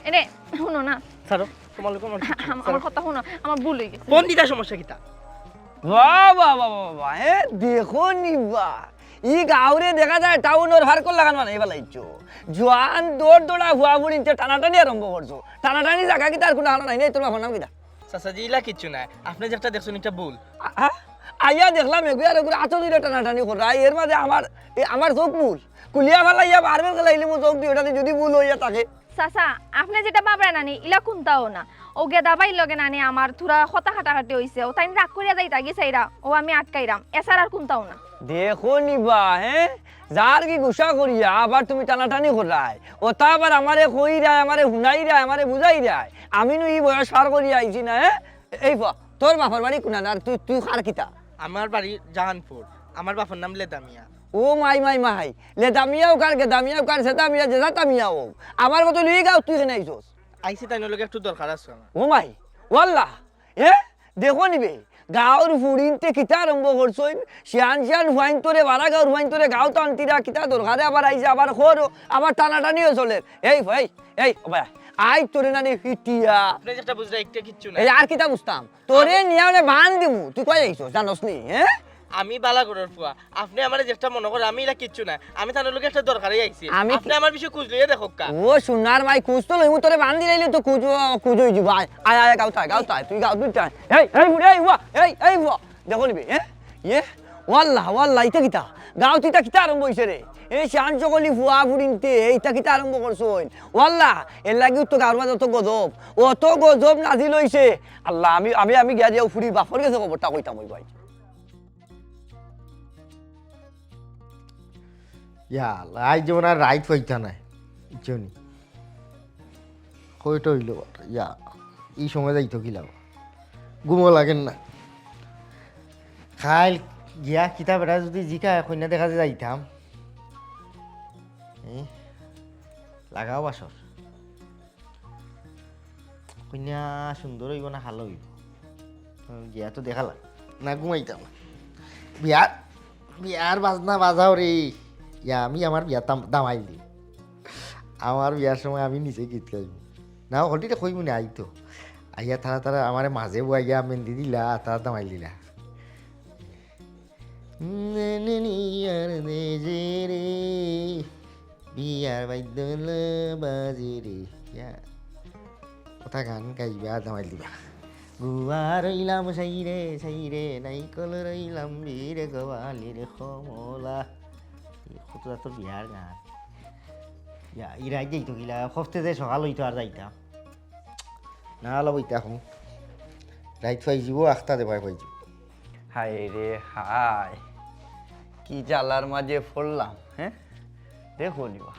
এরে, হুনো না। ছাড়ো, তুমার লগে আমার কিচ্ছু, আম-, ছাড়ো। আমার কথা হুনো, আমার ভুল অই গেছে। ফোন দিতা, সমস্যা কিতা? বাহ, বাহ, বাহ, বাহ, বাহ, এ, দেখো নি বা। ই গাঁওরে দেখা যায় টাউনর পার্কর লাখান বানাই ফালাইছো। জোয়ান দৌড় দৌড়া ফুয়া ফুড়িন্তে টানাটানি আরম্ভ করছো। টানাটানি জাগা কিতা আর কুনু হানা নাই, নাই তোর বাপর নাম কিতা? চাচাজি, ইলা কিচ্ছু নাই, আপনে যেটা দেখছইন ইটা ভুল। আ-, আ-, আইয়া দেখলাম এগু আর এগুর আতো দুইটা টানাটানি কররা, এর মাঝে আমার, এ, আমার চোখ ভুল। কুলিয়া ফালাইয়া বারবার খেলাইলে মো চোখ দিয়ে ওটাতে যদি ভুল অইয়া থাকে। চাচা, আপনে যেটা ভাবরা নানি, ইলা কুনতাও না। অউ গেদা ভাইর লগে নানি আমার থুড়া কথা কাটাকাটি অইছে, অউ তাইন রাগ করিয়া যাইতা গি চাইরা, অউ আমি আটকাইরাম, এছাড়া আর কুনতাও না। দেখো নি বা, হে? যার কি গুসা করিয়া আবার তুমি টানাটানি কররায়, অতা আবার আমারে কইরায়, আমারে হুনাইরায়, আমারে বুঝাইরায়। আমি নু ই বয়স পার করিয়া আইছি না, হে? এই ফুয়া, তোর বাপর বাড়ি কুনান আর তুই, তুই কার কিতা? আমার বাড়ি জাহানপুর, আমার বাপর নাম লেদা মিয়া। ও মাই, মাই, মাই, লেদা মিয়া অউক আর গেদা মিয়া অউক আর জেদা মিয়া, যে জাতা মিয়া অউক, আমার কথা লইয়া গাঁওত তুই কেনে আইছস? আইছি তাইনর লগে একটু দরকার আছে আমার। ও মাই, ওয়াল্লাহ, এ? দেখো নি বে, গাঁওর ফুড়িন্তে কিতা আরম্ভ করছইন, শিয়ান শিয়ান ফুয়াইন্তরে, বারা গাঁওর ফুয়াইন্তরে গাঁওত আনতিরা, কিতা দরকারে আবার আইছে, আবার খর, আবার টানাটানিও চলের। এই, এই, এই, ও ভাই, আই তোরে নানি ফিটিয়া। আপনে যেটা বুঝরা, একটা কিচ্ছু না। এই আর কিতা বুঝতাম? তোরে আমি নিয়া মানে বান দিমু, তুই কই আইছস, জানোস নি, হে? আমি বালা ঘরর ফুয়া, আপনে আমারে যেটা মনো কররা, আমি ইলা কিচ্ছু না। আমি তানর লগে একটা দরকারে আইছি। আমি কি আপনে আমার বিষয়ে খুজ লইয়া দেখউক্কা। ও সোনার মাই, খুজ তো লইমু, তোরে বান দিলাইলে তো খুজ, খুজ অই যিবো। আয়, আয়, আয়, গাঁওত আয়, গাঁওত আয়, তুই গাঁওত আয়। এই, এই ফুড়ি, এই ফুয়া, এই, এই ফুয়া। দেখো নি বে, হে? ইয়ে? ওয়াল্লাহ, ওয়াল্লাহ, ইতা কিতা? গাঁওত ইতা কিতা আরম্ভ অইছে রে? এই শান সকলি ফুয়া ফুড়িন্তে, ইতা কিতা আরম্ভ করছইন? ওয়াল্লাহ, এর লাগি তো গাঁওর মাঝে অত গজব, অত গজব নাজিল অইছে। আল্লাহ, আমি, আমি, আমি গিয়া দিয়া ফুড়ির বাপর গেছে খবরটা কইতাম অই ভাই। ইয়া আল্লাহ, আইজ যেমন আর রাইত পাইতা নাই, বুঝছো নি? কয়টা অইলো বার? ইয়া, ই সময় যাইতো কিলা বা? ঘুমও লাগের না। কাইল গিয়া কিতা বেটা যদি জিকায়, কইন্যা দেখা যাইতাম। এ, লাগাও বাসর। কইন্যা সুন্দর অইবো না কালা অইবো? হুম, গিয়া তো দেখালা। না, ঘুমাইতাম না। বিয়া বিয়ার বাজনা বাজাও রে। ইয়া, আমি আমার বিয়া তাম-, দামাইল দি। আমার বিয়ার সময় আমি নিজে গীত গাইমু। না, হকলটিরে কইমু নে আইতো। আইয়া তারা তারা আমারে মাঝে বওয়াইয়া মেন্দি দিলা, আর তারা দামাইল দিলা। নে নে নি আর দে যে রে, বিয়ার বাদ্যল বাজে রে। ইয়া। কথা গান গাইবা, দামাইল দিবা। গুয়া রইলাম সাইরে, সাইরে, নাইকল রইলাম বীরে গোয়ালির কমলা। ই কত জাতর বিয়ার গান। ইয়া, ই রাইত যাইতো কিলা, হফতে যে সকাল অইতো আর যাইতাম। না, আলা বইতা এখন। রাইত পাই যিবো, আখতা দেবায় পাই যিবো। হায় রে হায়, কি জ্বালার মাঝে পড়লাম, হ্যাঁ? দেখো নিবা,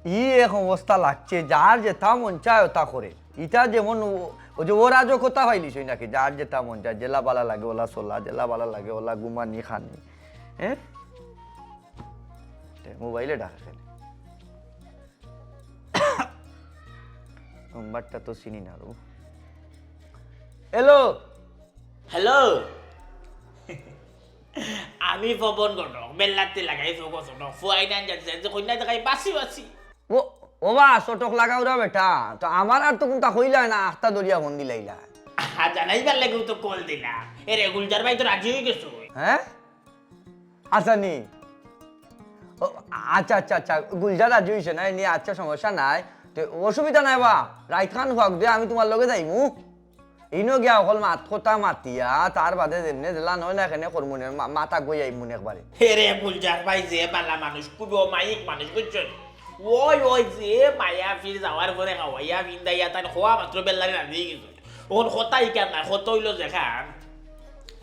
ই এক অবস্থা লাগছে, যার যেটা মন চায় ওটা করে। ইটা যেমন ও, ও যে অরাজকতা পাইলিস ওই নাকি, যার যেটা মন চায়, যেলা বালা লাগে ওলা চলা, যেলা বালা লাগে ওলা ঘুমানি খানি, হ্যাঁ? তে মোবাইলে ডাকে খেলে। নম্বরটা তো চিনি না রো। হ্যালো। হ্যালো। আমি পবন ঘটক, বেল্লাতে লাগাই ফোকস ঘটক, ফুয়াই নান যাচ্ছে, যে কন্যা দেখাই বাসি বাসি। ও, ও বা, চটক লাগাও রে বেটা। তো আমার আর তো কুনতা কইলা না, আখতা দরিয়া ফোন দিলাইলা। হ্যাঁ, জানাইবার লাগেও তো কল দিলা। এ রে, গুলজার ভাই তো রাজি হয়ে গেছো। হ্যাঁ? আচ্ছা নি। ও, আচ্ছা, আচ্ছা, আচ্ছা। গুলজার রাজি হইছে না, নি, আচ্ছা, সমস্যা নাই। তো অসুবিধা নাই বা। রাইত খান হোক দে, আমি তোমার লগে যাইমু। ইনো গিয়া অকল মাত কথা মাতিয়া, তার বাদে যেমনে দিলা নয় না, এখানে করমুনে মা-, মাথা গই আইমুনে একবারে। হে রে, গুলজার ভাই যে বালা মানুষ, খুব অমায়িক মানুষ, বুঝছো নি? ওই, ওই যে মায়া ফির যাওয়ার পরে খাওয়াইয়া, ফিন্দাইয়া, তার খোয়া মাত্র বেল্লারে রাজি হয়ে গেছে। ওর কথা ইকার না, কত হইলো যেখান,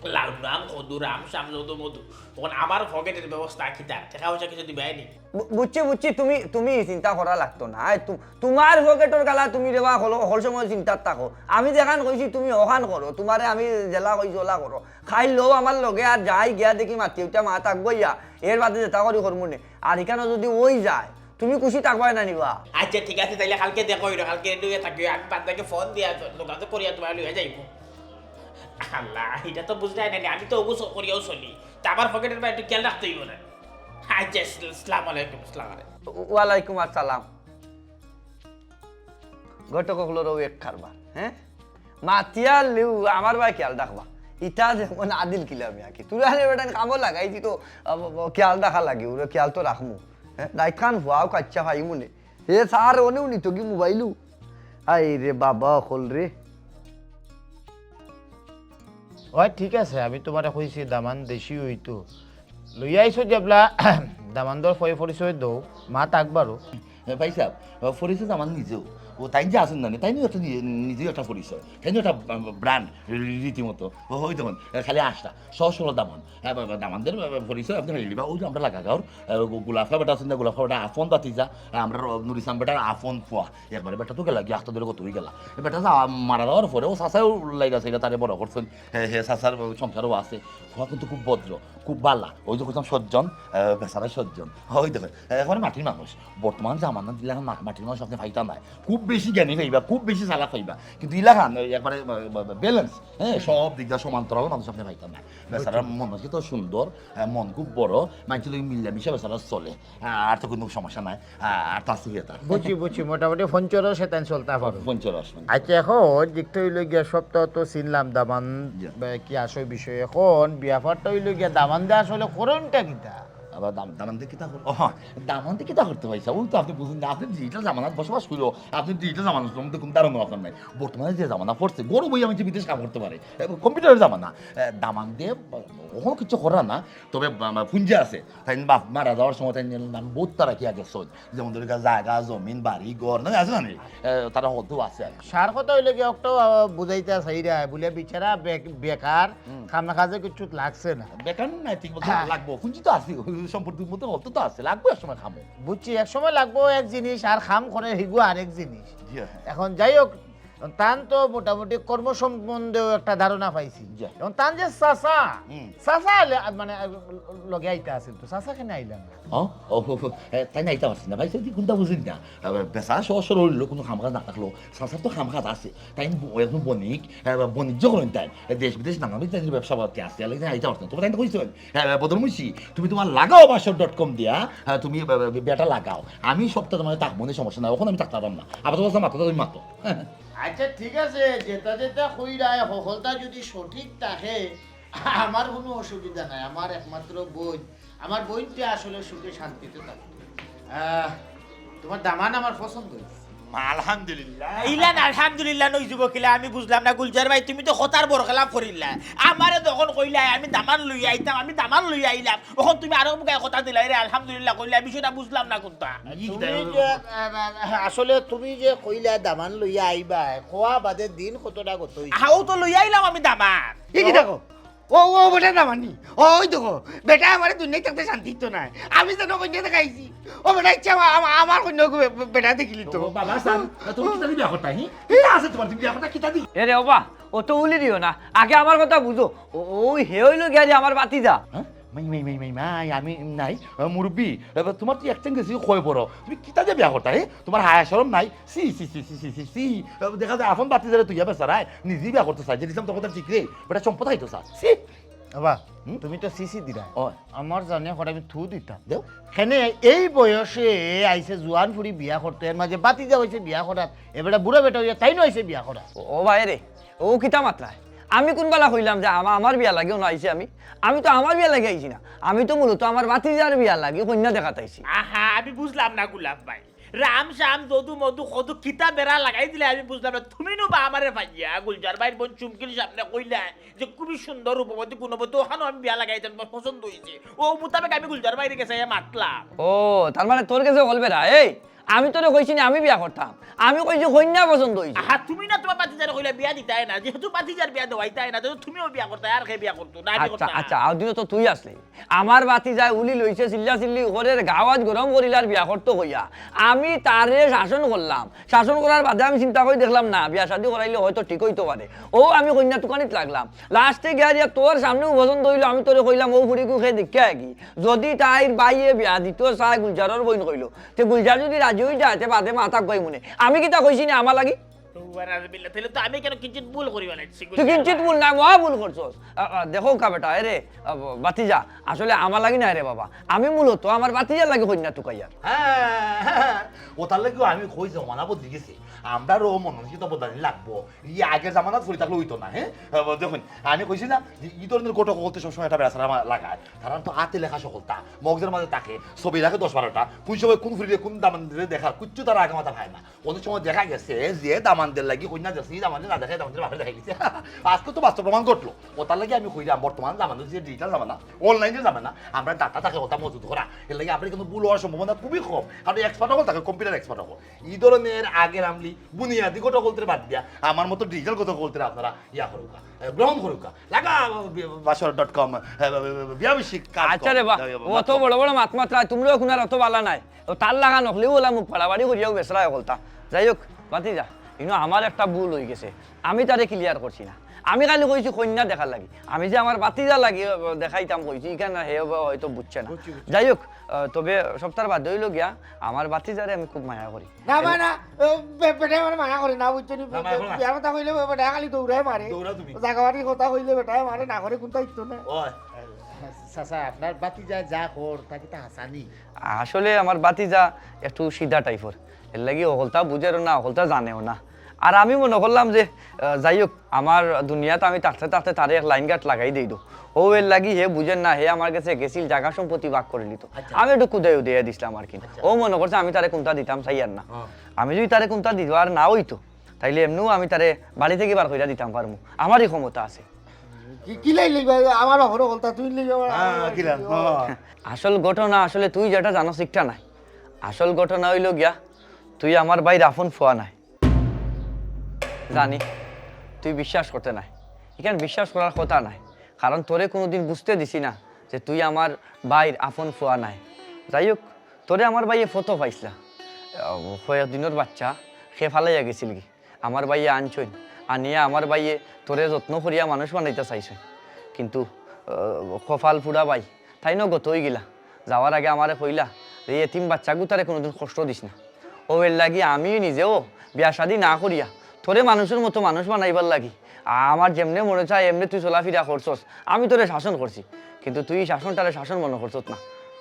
লাউরাম, খদুরাম, শামসুদ্দু মধু। তখন আমার পকেটের ব্যবস্থা কিতা? টাকা পয়সা কিছু দিবাই নি? বু-, বুঝছি, বুঝছি, তুমি, তুমি চিন্তা করা লাগতো না। আয়, তু-, তোমার পকেটর গালা তুমি রেবা হল, হল সময় চিন্তাত থাকো। আমি যেখান কইছি তুমি ওখান করো, তোমারে আমি যেলা কইছি ওলা করো। খাই লও আমার লগে আর যাই গিয়া দেখি মাতি উঠা মা থাকবো ইয়া, এর বাদে যেটা করি করমু নে। আর এখানে যদি ওই যায়, তুমি খুশি থাকবায় না নিবা? আচ্ছা, ঠিক আছে, তাইলে কালকে দেখো হইলো, কালকে রেডি হয়ে থাকিও, আমি বাদ বাকি ফোন দিয়া যোগাযোগ করিয়া তোমার লইয়া যাইবো। আল্লাহ, এটা তো বুঝলাই না, আমি তো ওগু চ-, করিয়াও চলি, তা আমার পকেটের বাইরে একটু খেয়াল রাখতে হইব না। আচ্ছা, আসসালামু আলাইকুম, আসসালামু আলাইকুম। ওয়ালাইকুম আসসালাম। ঘটক অকলরও এক কারবার, হ্যাঁ? মাতিয়া লিউ, আমার ভাই খেয়াল রাখবা। ইটা যেমন আদিল কিলামি আর কি। তোরা রে বেটা কামো লাগাইছি তো, আ, ব-, ব-, খেয়াল রাখা লাগে, ওরে খেয়াল তো রাখমু। হ্যাঁ? রাইত খান ফুয়াও কাচ্চা ভাই মনে। এ স্যার, ওনেও নিত কি মোবাইলও? আই রে বাবা, অকল রে। ওই ঠিক আছে, আমি তোমারে কইছি দামান দেশি হইতো। লইয়া আইছো যেবলা, দামান্দর ফয় পরিচয় দৌ, মা তাক বারো। এ, ভাই সাহেব, আ, পরিচয় তো আমার নিজেও। ও তাই যে আছেন না, তাই নিয়ে একটা নিয়ে, নিজেও একটা পরিচয়। তাই নিয়ে একটা, আ, ব্র্যান্ড, রী-, রীতিমতো। ও, ওই দেখুন, এ, খালি আটটা। সহজ সরল দামান। হ্যাঁ, বা-, বা-, দামানদের, আ, পরিচয় আপনি হয়ে নিবা। ওই যে আমরা লাগাগাঁওর, আ, গো-, গোলাফা বেটা আছেন না, গোলাফা বেটা আফন বাতিজা, আ, আমরা র-, নুর ইসলাম বেটার আফন ফুয়া। একবারে বেটা তো গেলা, গিয়া আস্তা ধরে কত হয়ে গেলা। এ বেটা যা-, মারা যাওয়ার পরে ও চাচাও লাইরা চাইরা তারে বড় করছেন। হে, হে, চাচার সংসারও আছে। ফুয়া কিন্তু খুব ভদ্র, খুব বালা। ওই যে কইতাম সজ্জন, আহ, বেচারা সজ্জন। ওই দেখো, একেবারে মাটির মানুষ। বর্তমান জামানা দিলে এখন মা-, মাটির মানুষ আপনি পাইতা নাই। খুব বেশি জ্ঞানী পাইবা, খুব বেশি চালাক পাইবা। কিন্তু ইলাখান ওই একবারে, আহ, ব্যালেন্স, হ্যাঁ, সব দিক দিয়ে সমান্তরাল মানুষ আপনি পাইতা নাই। বেচারার মন মানসিকতা সুন্দর, আহ, মন খুব বড়, মানুষের লগে মিলামিশা বেচারা চলে। আহ, আর তো কোনো সমস্যা নাই। আহ, আর তো আছে কি এটা? বুঝছি, বুঝছি, মোটামুটি পঞ্চরস এতান চলতা পারো। পঞ্চরস, মানে। আচ্ছা, এখন দেখতে হইলো গিয়া সপ্তাহ তো চিনলাম দামান জি। বা কি আসল বিষয়। এখন ব্যাপারটা হইলো গিয়া দামান দে আসলে করণটা কিতা? আবার দাম-, দামান দে কিতা কর-, ও, দামান দে কিতা করতে পারছে? ওই তো আপনি বুঝুন না, আপনি ডিজিটাল জামানাত বসবাস করো, আপনি ডিজিটাল জামানার সম্বন্ধে কোনো ধারণা আপনার নাই। বর্তমানে যে জামানা পড়ছে, গরু বই আমি যে বিদেশ কাম করতে পারে, এ, কম্পিউটারের জামানা। এ, দামান দে, ওখানে কিছু করার না, তবে বা-, বা-, পুঞ্জি আছে। তাই বাপ মারা যাওয়ার সময় তাই নাম বহুত তারা কি আগে সহজ। যেমন ধরো গা জায়গা, জমিন, বাড়ি, ঘর, না আছে না নেই? এ, তারা হয়তো আছে আর কি। সার কথা হইলে কি একটু, আহ, বুঝাইতে চাইরা, বলে বেচারা বে-, বেকার, হুম। খামে কাজে কিছু লাগছে না। বেকার নাই, ঠিক মতো হ্যাঁ। লাগবো। পুঞ্জি তো আছে, ওই সম্পত্তির মতো হয়তো তো আছে, লাগবে এক সময় খামো। বুঝছি, এক সময় লাগবো এক জিনিস, আর খাম করে হিগু আরেক জিনিস। জি হ্যাঁ। এখন যাই হোক, তান তো মোটামুটি কর্ম সম্বন্ধেও একটা ধারণা পাইছি। জি। এখন তান যে চাচা, হুম। চাচা আইলে, আ, মানে, আ, লগে আইতা আছিল তো, চাচা কেনে আইলা না? ও, ও, ও, ও, এ, তাই না, আইতা পারছি না ভাই, তুই কোনটা বুঝিস না। আ, বেচা সহজ সরল হইলো, কোনো কাম কাজ না থাকলো, চাচার তো কাম কাজ আছে। তাই ব-, একজন বণিক, আ, বাণিজ্য করেন তাই, এ, দেশ বিদেশ নানা বিদেশ ব্যবসা পাতি আছে, আইতা পারছি না। তোমার তাই তো কইছো, আ, বদরমুশি, তুমি তোমার লাগাও বাসর ডট কম দিয়া, আ, তুমি, আ, আ, বেটা লাগাও। আমি সপ্তাহ তোমার থাকবো না, সমস্যা নাই, এখন আমি থাকতে পারতাম না। আবার তোমার মাথা তুমি মাতো। আচ্ছা, ঠিক আছে, যেটা যেটা কইরায়, হকলটা যদি সঠিক থাকে, আমার কোনো অসুবিধা নাই। আমার একমাত্র বোন, আমার বোনটা আসলে সুখে শান্তিতে থাকতো। আহ, তোমার দামান আমার পছন্দ হয়েছে। আলহামদুলিল্লাহ। ইলান আলহামদুলিল্লাহ নই যুবক ইলা, আমি বুঝলাম না গুলজার ভাই, তুমি তো কথার বরখেলাফ করিলা। আমারে যখন কইলা আমি দামান লইয়া আইতাম, আমি দামান লইয়া আইলাম, এখন তুমি আরো বুকায় কথা দিলা, এরে আলহামদুলিল্লাহ কইলা, বিষয়টা বুঝলাম না কোনটা। তুমি যে, আহ, আসলে তুমি যে কইলা দামান লইয়া আইবা, খোয়া বাদে দিন কতটা গত হইছে। আহা, ও তো লইয়া আইলাম আমি দামান। এ কি দেখো? ও, ও বেটা না মানি। ও, ওই দেখো, বেটা আমারে দুনিয়ায় থাকতে শান্তি দিত না। আমি যেন কইনা দেখাইছি। ও বেটা ইচ্ছা আমা-, আমা-, আমার কইনা ওকে বে-, বে-, বেটা দেখিলি তো। ও বাবা, সান, তুমি কিতা দি বিয়া করতা, হি? কিতা আছে তোমার, তুমি বিয়া করতা কিতা দি? এ রে ওবা, অত উলি দিও না, আগে আমার কথা বুঝো। ও, ওই হে হইল গিয়া রে আমার বাতিজা। হ্যাঁ? মাই, মাই, মাই, মাই, মাই, আমি নাই, আহ, মুরব্বি, এবার তোমার তো একটান গেছি, কয় বড়। তুমি কিতা দি বিয়া করতা, হে? তোমার হায়া শরম নাই? C, C, C. আহ, দেখা যায়, আপন বাতিজারে তুই বেচারায়, নিজেই বিয়া করতে চায়, যে ইসলাম তো কথা ঠিক রে, বেটা সম্পদ খাইতো চায়। সি। বাবা, হুম? তুমি তো সিসি দিলা। ও। আমার জানে করে আমি থু দিতাম। দেও। কেনে এই বয়সে আইছে জুয়ান ফুরি বিয়া করতে, এর মাঝে বাতিজা হইছে বিয়া করার, এবারে বুড়া বেটা হইয়া তাই নইছে বিয়া করার। ও, ও ভাই রে, ও কিতা মাতরায়? আমি কোন বালা কইলাম যে আমা-, আমার বিয়া লাগি অনো আইছি আমি? আমি তো আমার বিয়া লাগি আইছি না, আমি তো মূলত আমার বাতিজার বিয়া লাগি কইনা দেখাত আইছি। আহা, আমি বুঝলাম না গুলাব ভাই। রাম শ্যাম যদু মধু কত কিতা বেড়া লাগাই দিলে আমি বুঝলাম না। তুমি নু বা আমারে ভাইয়া গুলজার ভাইর বোন চুমকির সামনে কইলা যে খুবই সুন্দর রূপবতী গুণবতী, ওখানেও আমি বিয়া লাগাইতাম, তোমার পছন্দ হইছে। ও মোতাবেক আমি গুলজার ভাইরে গেছে মাতলাম। ও, তার মানে তোর গেছে হকল বেড়া। এই, আমি তোরে কইছি না আমি বিয়া করতাম, আমি কইছি কইনা পছন্দ হইছে। আহা, তুমি না তোমার বাতিজারে কইলা বিয়া দিতায় না, যেহেতু বাতিজার বিয়া দেওয়াইতায় না, তো তুমিও বিয়া করতায়, আর কে বিয়া করতো না, আমি আচ্ছা, করতাম। আচ্ছা, আর দিনও তো তুই আসলে। আমার বাতিজায় উলি লইছে, চিল্লা চিল্লি করের, গাওয়াজ গরম করিলার বিয়া করতো কইয়া। আমি তারে শাসন করলাম, শাসন করার বাদে আমি চিন্তা করি দেখলাম না, বিয়া শাদি করাইলে হয়তো ঠিক হইতো পারে। ও আমি কইনা তুকানিত লাগলাম, লাস্টে গিয়া দিয়া তোর সামনেও পছন্দ হইলো, আমি তোরে কইলাম ও ফুরিগু কে দেখিয়া কি, যদি তাইর বাইয়ে বিয়া দিত চায় গুলজারর বইন কইলো, তে গুলজার যদি রাজি হই যায়, তে বাদে মাথা কই মনে। আমি কিতা কইছি না আমার লাগি? সুবহানাল্লাহ, তাহলে তো আমি কেন কিঞ্চিত ভুল করি ফেলাইছি, তুই কিঞ্চিত ভুল না, মহা ভুল করছস। আ, আ, দেখো কা বেটা, এরে, আ, বাতিজা, আসলে আমার লাগি না রে বাবা, আমি মূলত আমার বাতিজার লাগি কইনা তুকাইয়ার। হ্যাঁ, হ্যাঁ, হ্যাঁ। ও তার লাগিও আমি কই যে জমানা বদলি গেছে, আমরারও মন মানসিকতা বদলানি লাগবো। ই আগের জামানাত ফুরি থাকলে হইতো না, হ্যাঁ? আহ, দেখুন, আমি কইছি না যে ই ধরনের ঘটক হকলতে সবসময় একটা বেড়াছাড়া মা-, লাগায়। তারা তো হাতে লেখা সফলতা, মগজের মাঝে থাকে, ছবি রাখে দশ বারোটা, কোন সময় কোন ফুরিরে কোন দামান্দরে দেখা, কিচ্ছু তারা আগে মাথা খায় না। অনেক সময় দেখা গেছে যে দামান্দের লাগি কইনা দেখছে, ই দামান্দে না দেখে দামান্দের বাপে দেখা গেছে। আজকে তো বাস্তব প্রমাণ ঘটলো। ও তার লাগি আমি কইলাম, বর্তমান জামানা যে ডিজিটাল জামানা, অনলাইনের জামানা, আমরা ডাটা থাকে কথা মজুদ করা। এর লাগি আপনার কিন্তু ভুল হওয়ার সম্ভাবনা খুবই কম, কারণ এক্সপার্ট হকল থাকে, কম্পিউটার এক্সপার্ট হকল। ই ধরনের আগের আমলি বুনিয়াদি ঘটক হকলতে বাদ দিয়া আমার মতো ডিজিটাল ঘটক হকলতে আপনারা ইয়া করুকা, এ, গ্রহণ করুকা। লাগা বাসর ডট কম, এ, বিয়া বিশিক কাজ আচ্ছা রে বা, অত বড় বড় মাত মাতরায়, তোমরাও এখন আর অত বালা নাই। ও তার লাগা নকলিও ওলা মুখ ফাড়াফাড়ি করিয়াও বেচরা হকলতা। যাই হোক, বাতিজা, ইনো আমার একটা ভুল হই গেছে, আমি তারে ক্লিয়ার করছি না। আমি খালি কইছি কইনা দেখার লাগি, আমি যে আমার বাতিজা লাগি, আহ, দেখাইতাম কইছি, ইখান হে হয়তো বুঝছে না। যাই হোক, আহ, তবে সপ্তাহ বাদে হইল গিয়া, আমার বাতিজারে আমি খুব মায়া করি। না, না, না, ও, বে-, বেটায় আমারে মানা করে না, বুঝছো নি? না, মায়া করে না। বিয়ার কথা কইলে বেটায় খালি দৌড়ায় মারে। দৌড়াও তুমি। জাগাবাড়ির কথা কইলে বেটায় মারে না করে, কোনটা ইতো না। ওই, চাচা, আপনার বাতিজা যা কর, তা কিতা হাসানি? আসলে আমার বাতিজা একটু সিধা টাইপর, এর লাগি হকলতা বুঝেরও না, হকলতা জানেও না। আর আমি মনে করলাম যে, আহ, যাই হোক, আমার দুনিয়াত আমি থাকতে থাকতে তারে এক লাইন গার্ড লাগাই দেই দো। ও এর লাগি হে বুঝের না, হে আমার গেছে গেছিল জাগা সম্পত্তি ভাগ করে নিত। আমি একটু কুদাই উদাইয়া দিছিলাম আর কি। ও মনে করছে আমি তারে কোনটা দিতাম চাইয়ার না। আমি যদি তারে কোনটা দিতাম আর না হইতো, তাইলে এমনিও আমি তারে বাড়ি থাকি বার কইরা দিতাম পারমু, আমারই ক্ষমতা আছে। কি, কি লাই লইবা? আমার বাপর হকলতা তুই লইবা? হ্যাঁ, কিলান, হ্যাঁ। আসল ঘটনা আসলে তুই যেটা জানোস ইকটা নাই, আসল ঘটনা হইল গিয়া তুই আমার ভাইর আপন ফুয়া নায়। জানি তুই বিশ্বাস করতে নায়, ইখান বিশ্বাস করার কথা নায়, কারণ তোরে কোনোদিন বুঝতে দিছি না যে তুই আমার ভাইর আপন ফুয়া নায়। যাই হোক, তোরে আমার ভাইয়ে ফটো পাইছলা, আহ, কয়েকদিনর বাচ্চা, হে ফালাইয়া গেছিলগি। আমার ভাইয়ে আনছইন, আনিয়া আমার ভাইয়ে তোরে যত্ন করিয়া মানুষ বানাইতা চাইছইন, কিন্তু আহ, কপাল পুড়া ভাই, তাইনও গত অইগেলা। যাওয়ার আগে আমারে কইলা যে, "এই এতিম বাচ্চাগুতারে কুনুদিন কষ্ট দিস না।" অউ এরলাগি আমি নিজেও বিয়া শাদি না করিয়া তোরে মানুষর মতো মানুষ বানাইবার লাগি আমার যেমনে মনে চায় এমনে তুই চলাফিরা করছস, আমি তোরে শাসন করছি, কিন্তু তুই ই শাসনটারে শাসন মনো করছত না।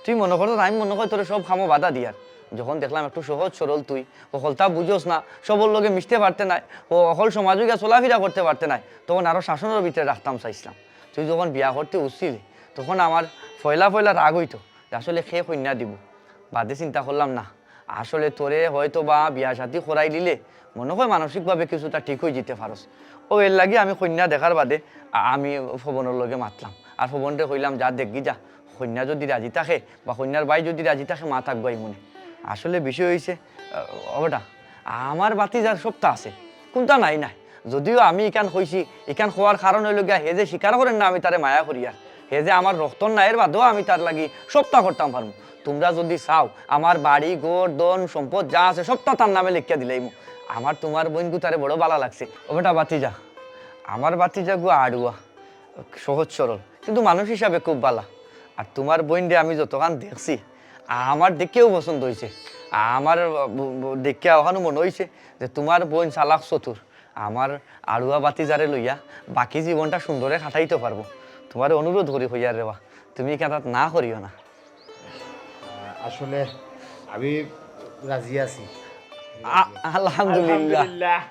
তুই মনো করছত আমি মনো কয় তোরে সব কামো বাধা দিয়ার। যখন দেখলাম একটু সহজ সরল তুই, হকলতা বুঝস না, সবর লগে মিশতে পারতে নায়, ও হকল সমাজো গিয়া চলাফিরা করতে পারতে নায়, তখন আরো শাসনর ভিতরে রাখতাম চাইছলাম। তুই যখন বিয়া করতে উঠছিলে, তখন আমার পয়লা পয়লা রাগ অইতো যে আসলে কে কইন্যা দিবো। বাদে চিন্তা করলাম, না, আসলে তোরে হয়তো বা বিয়া শাদি করাইলিলে মনো কয় মানসিকভাবে কিছুটা ঠিক অইযিতে পারস। অউ এরলাগি আমি কইন্যা দেখার বাদে আ-, আমি পবনর লগে মাতলাম, আর পবনরে কইলাম, "যা দেখগি যা, কইন্যা যুদি রাজি থাকে বা কইন্যার ভাই যুদি রাজি থাকে, মাত আগুয়াইমুনে।" আসলে বিষয় অইছে, আহ, ও বেটা, আমার ভাতিজার সবতা আছে, কুনতা নাই নায়। যদিও আমি ইখান কইছি, ইখান কওয়ার কারণ অইলো গিয়া হে যে স্বীকার করের না আমি তারে মায়া করিয়ার, হে যে আমার রক্তর নায়, এর বাদেও আমি তার লাগি সবতা করতাম পারমু। তুমরা যুদি চাও, আমার বাড়ি, ঘর, ধন, সম্পদ যা আছে সবতা তার নামে লেখিয়া দিলাইমু। আমার তুমার বইনগুতারে বড় ভালা লাগছে। ও বেটা ভাতিজা, আমার ভাতিজাগু আড়ুয়া, সহজ সরল, কিন্তু মানুষ হিসাবে খুব ভালা। আর তুমার বইনরে আমি যতখান দেখছি, আমার দেখিয়াউ পছন্দ অইছে। আমার ব-, ব-, দেখিয়া অখানউ মনো অইছে যে তুমার বইন চালাক চতুর। আমার আড়ুয়া ভাতিজারে লইয়া বাকি জীবনটা সুন্দরে কাটাইতো পারবো। তুমারে অনুরোধ করি কইয়ার রেবা, তুমি ইখানতাত না করিও না। আসলে আমি রাজি আছি। আ-, আলহামদুলিল্লাহ। আলহামদুলিল্লাহ।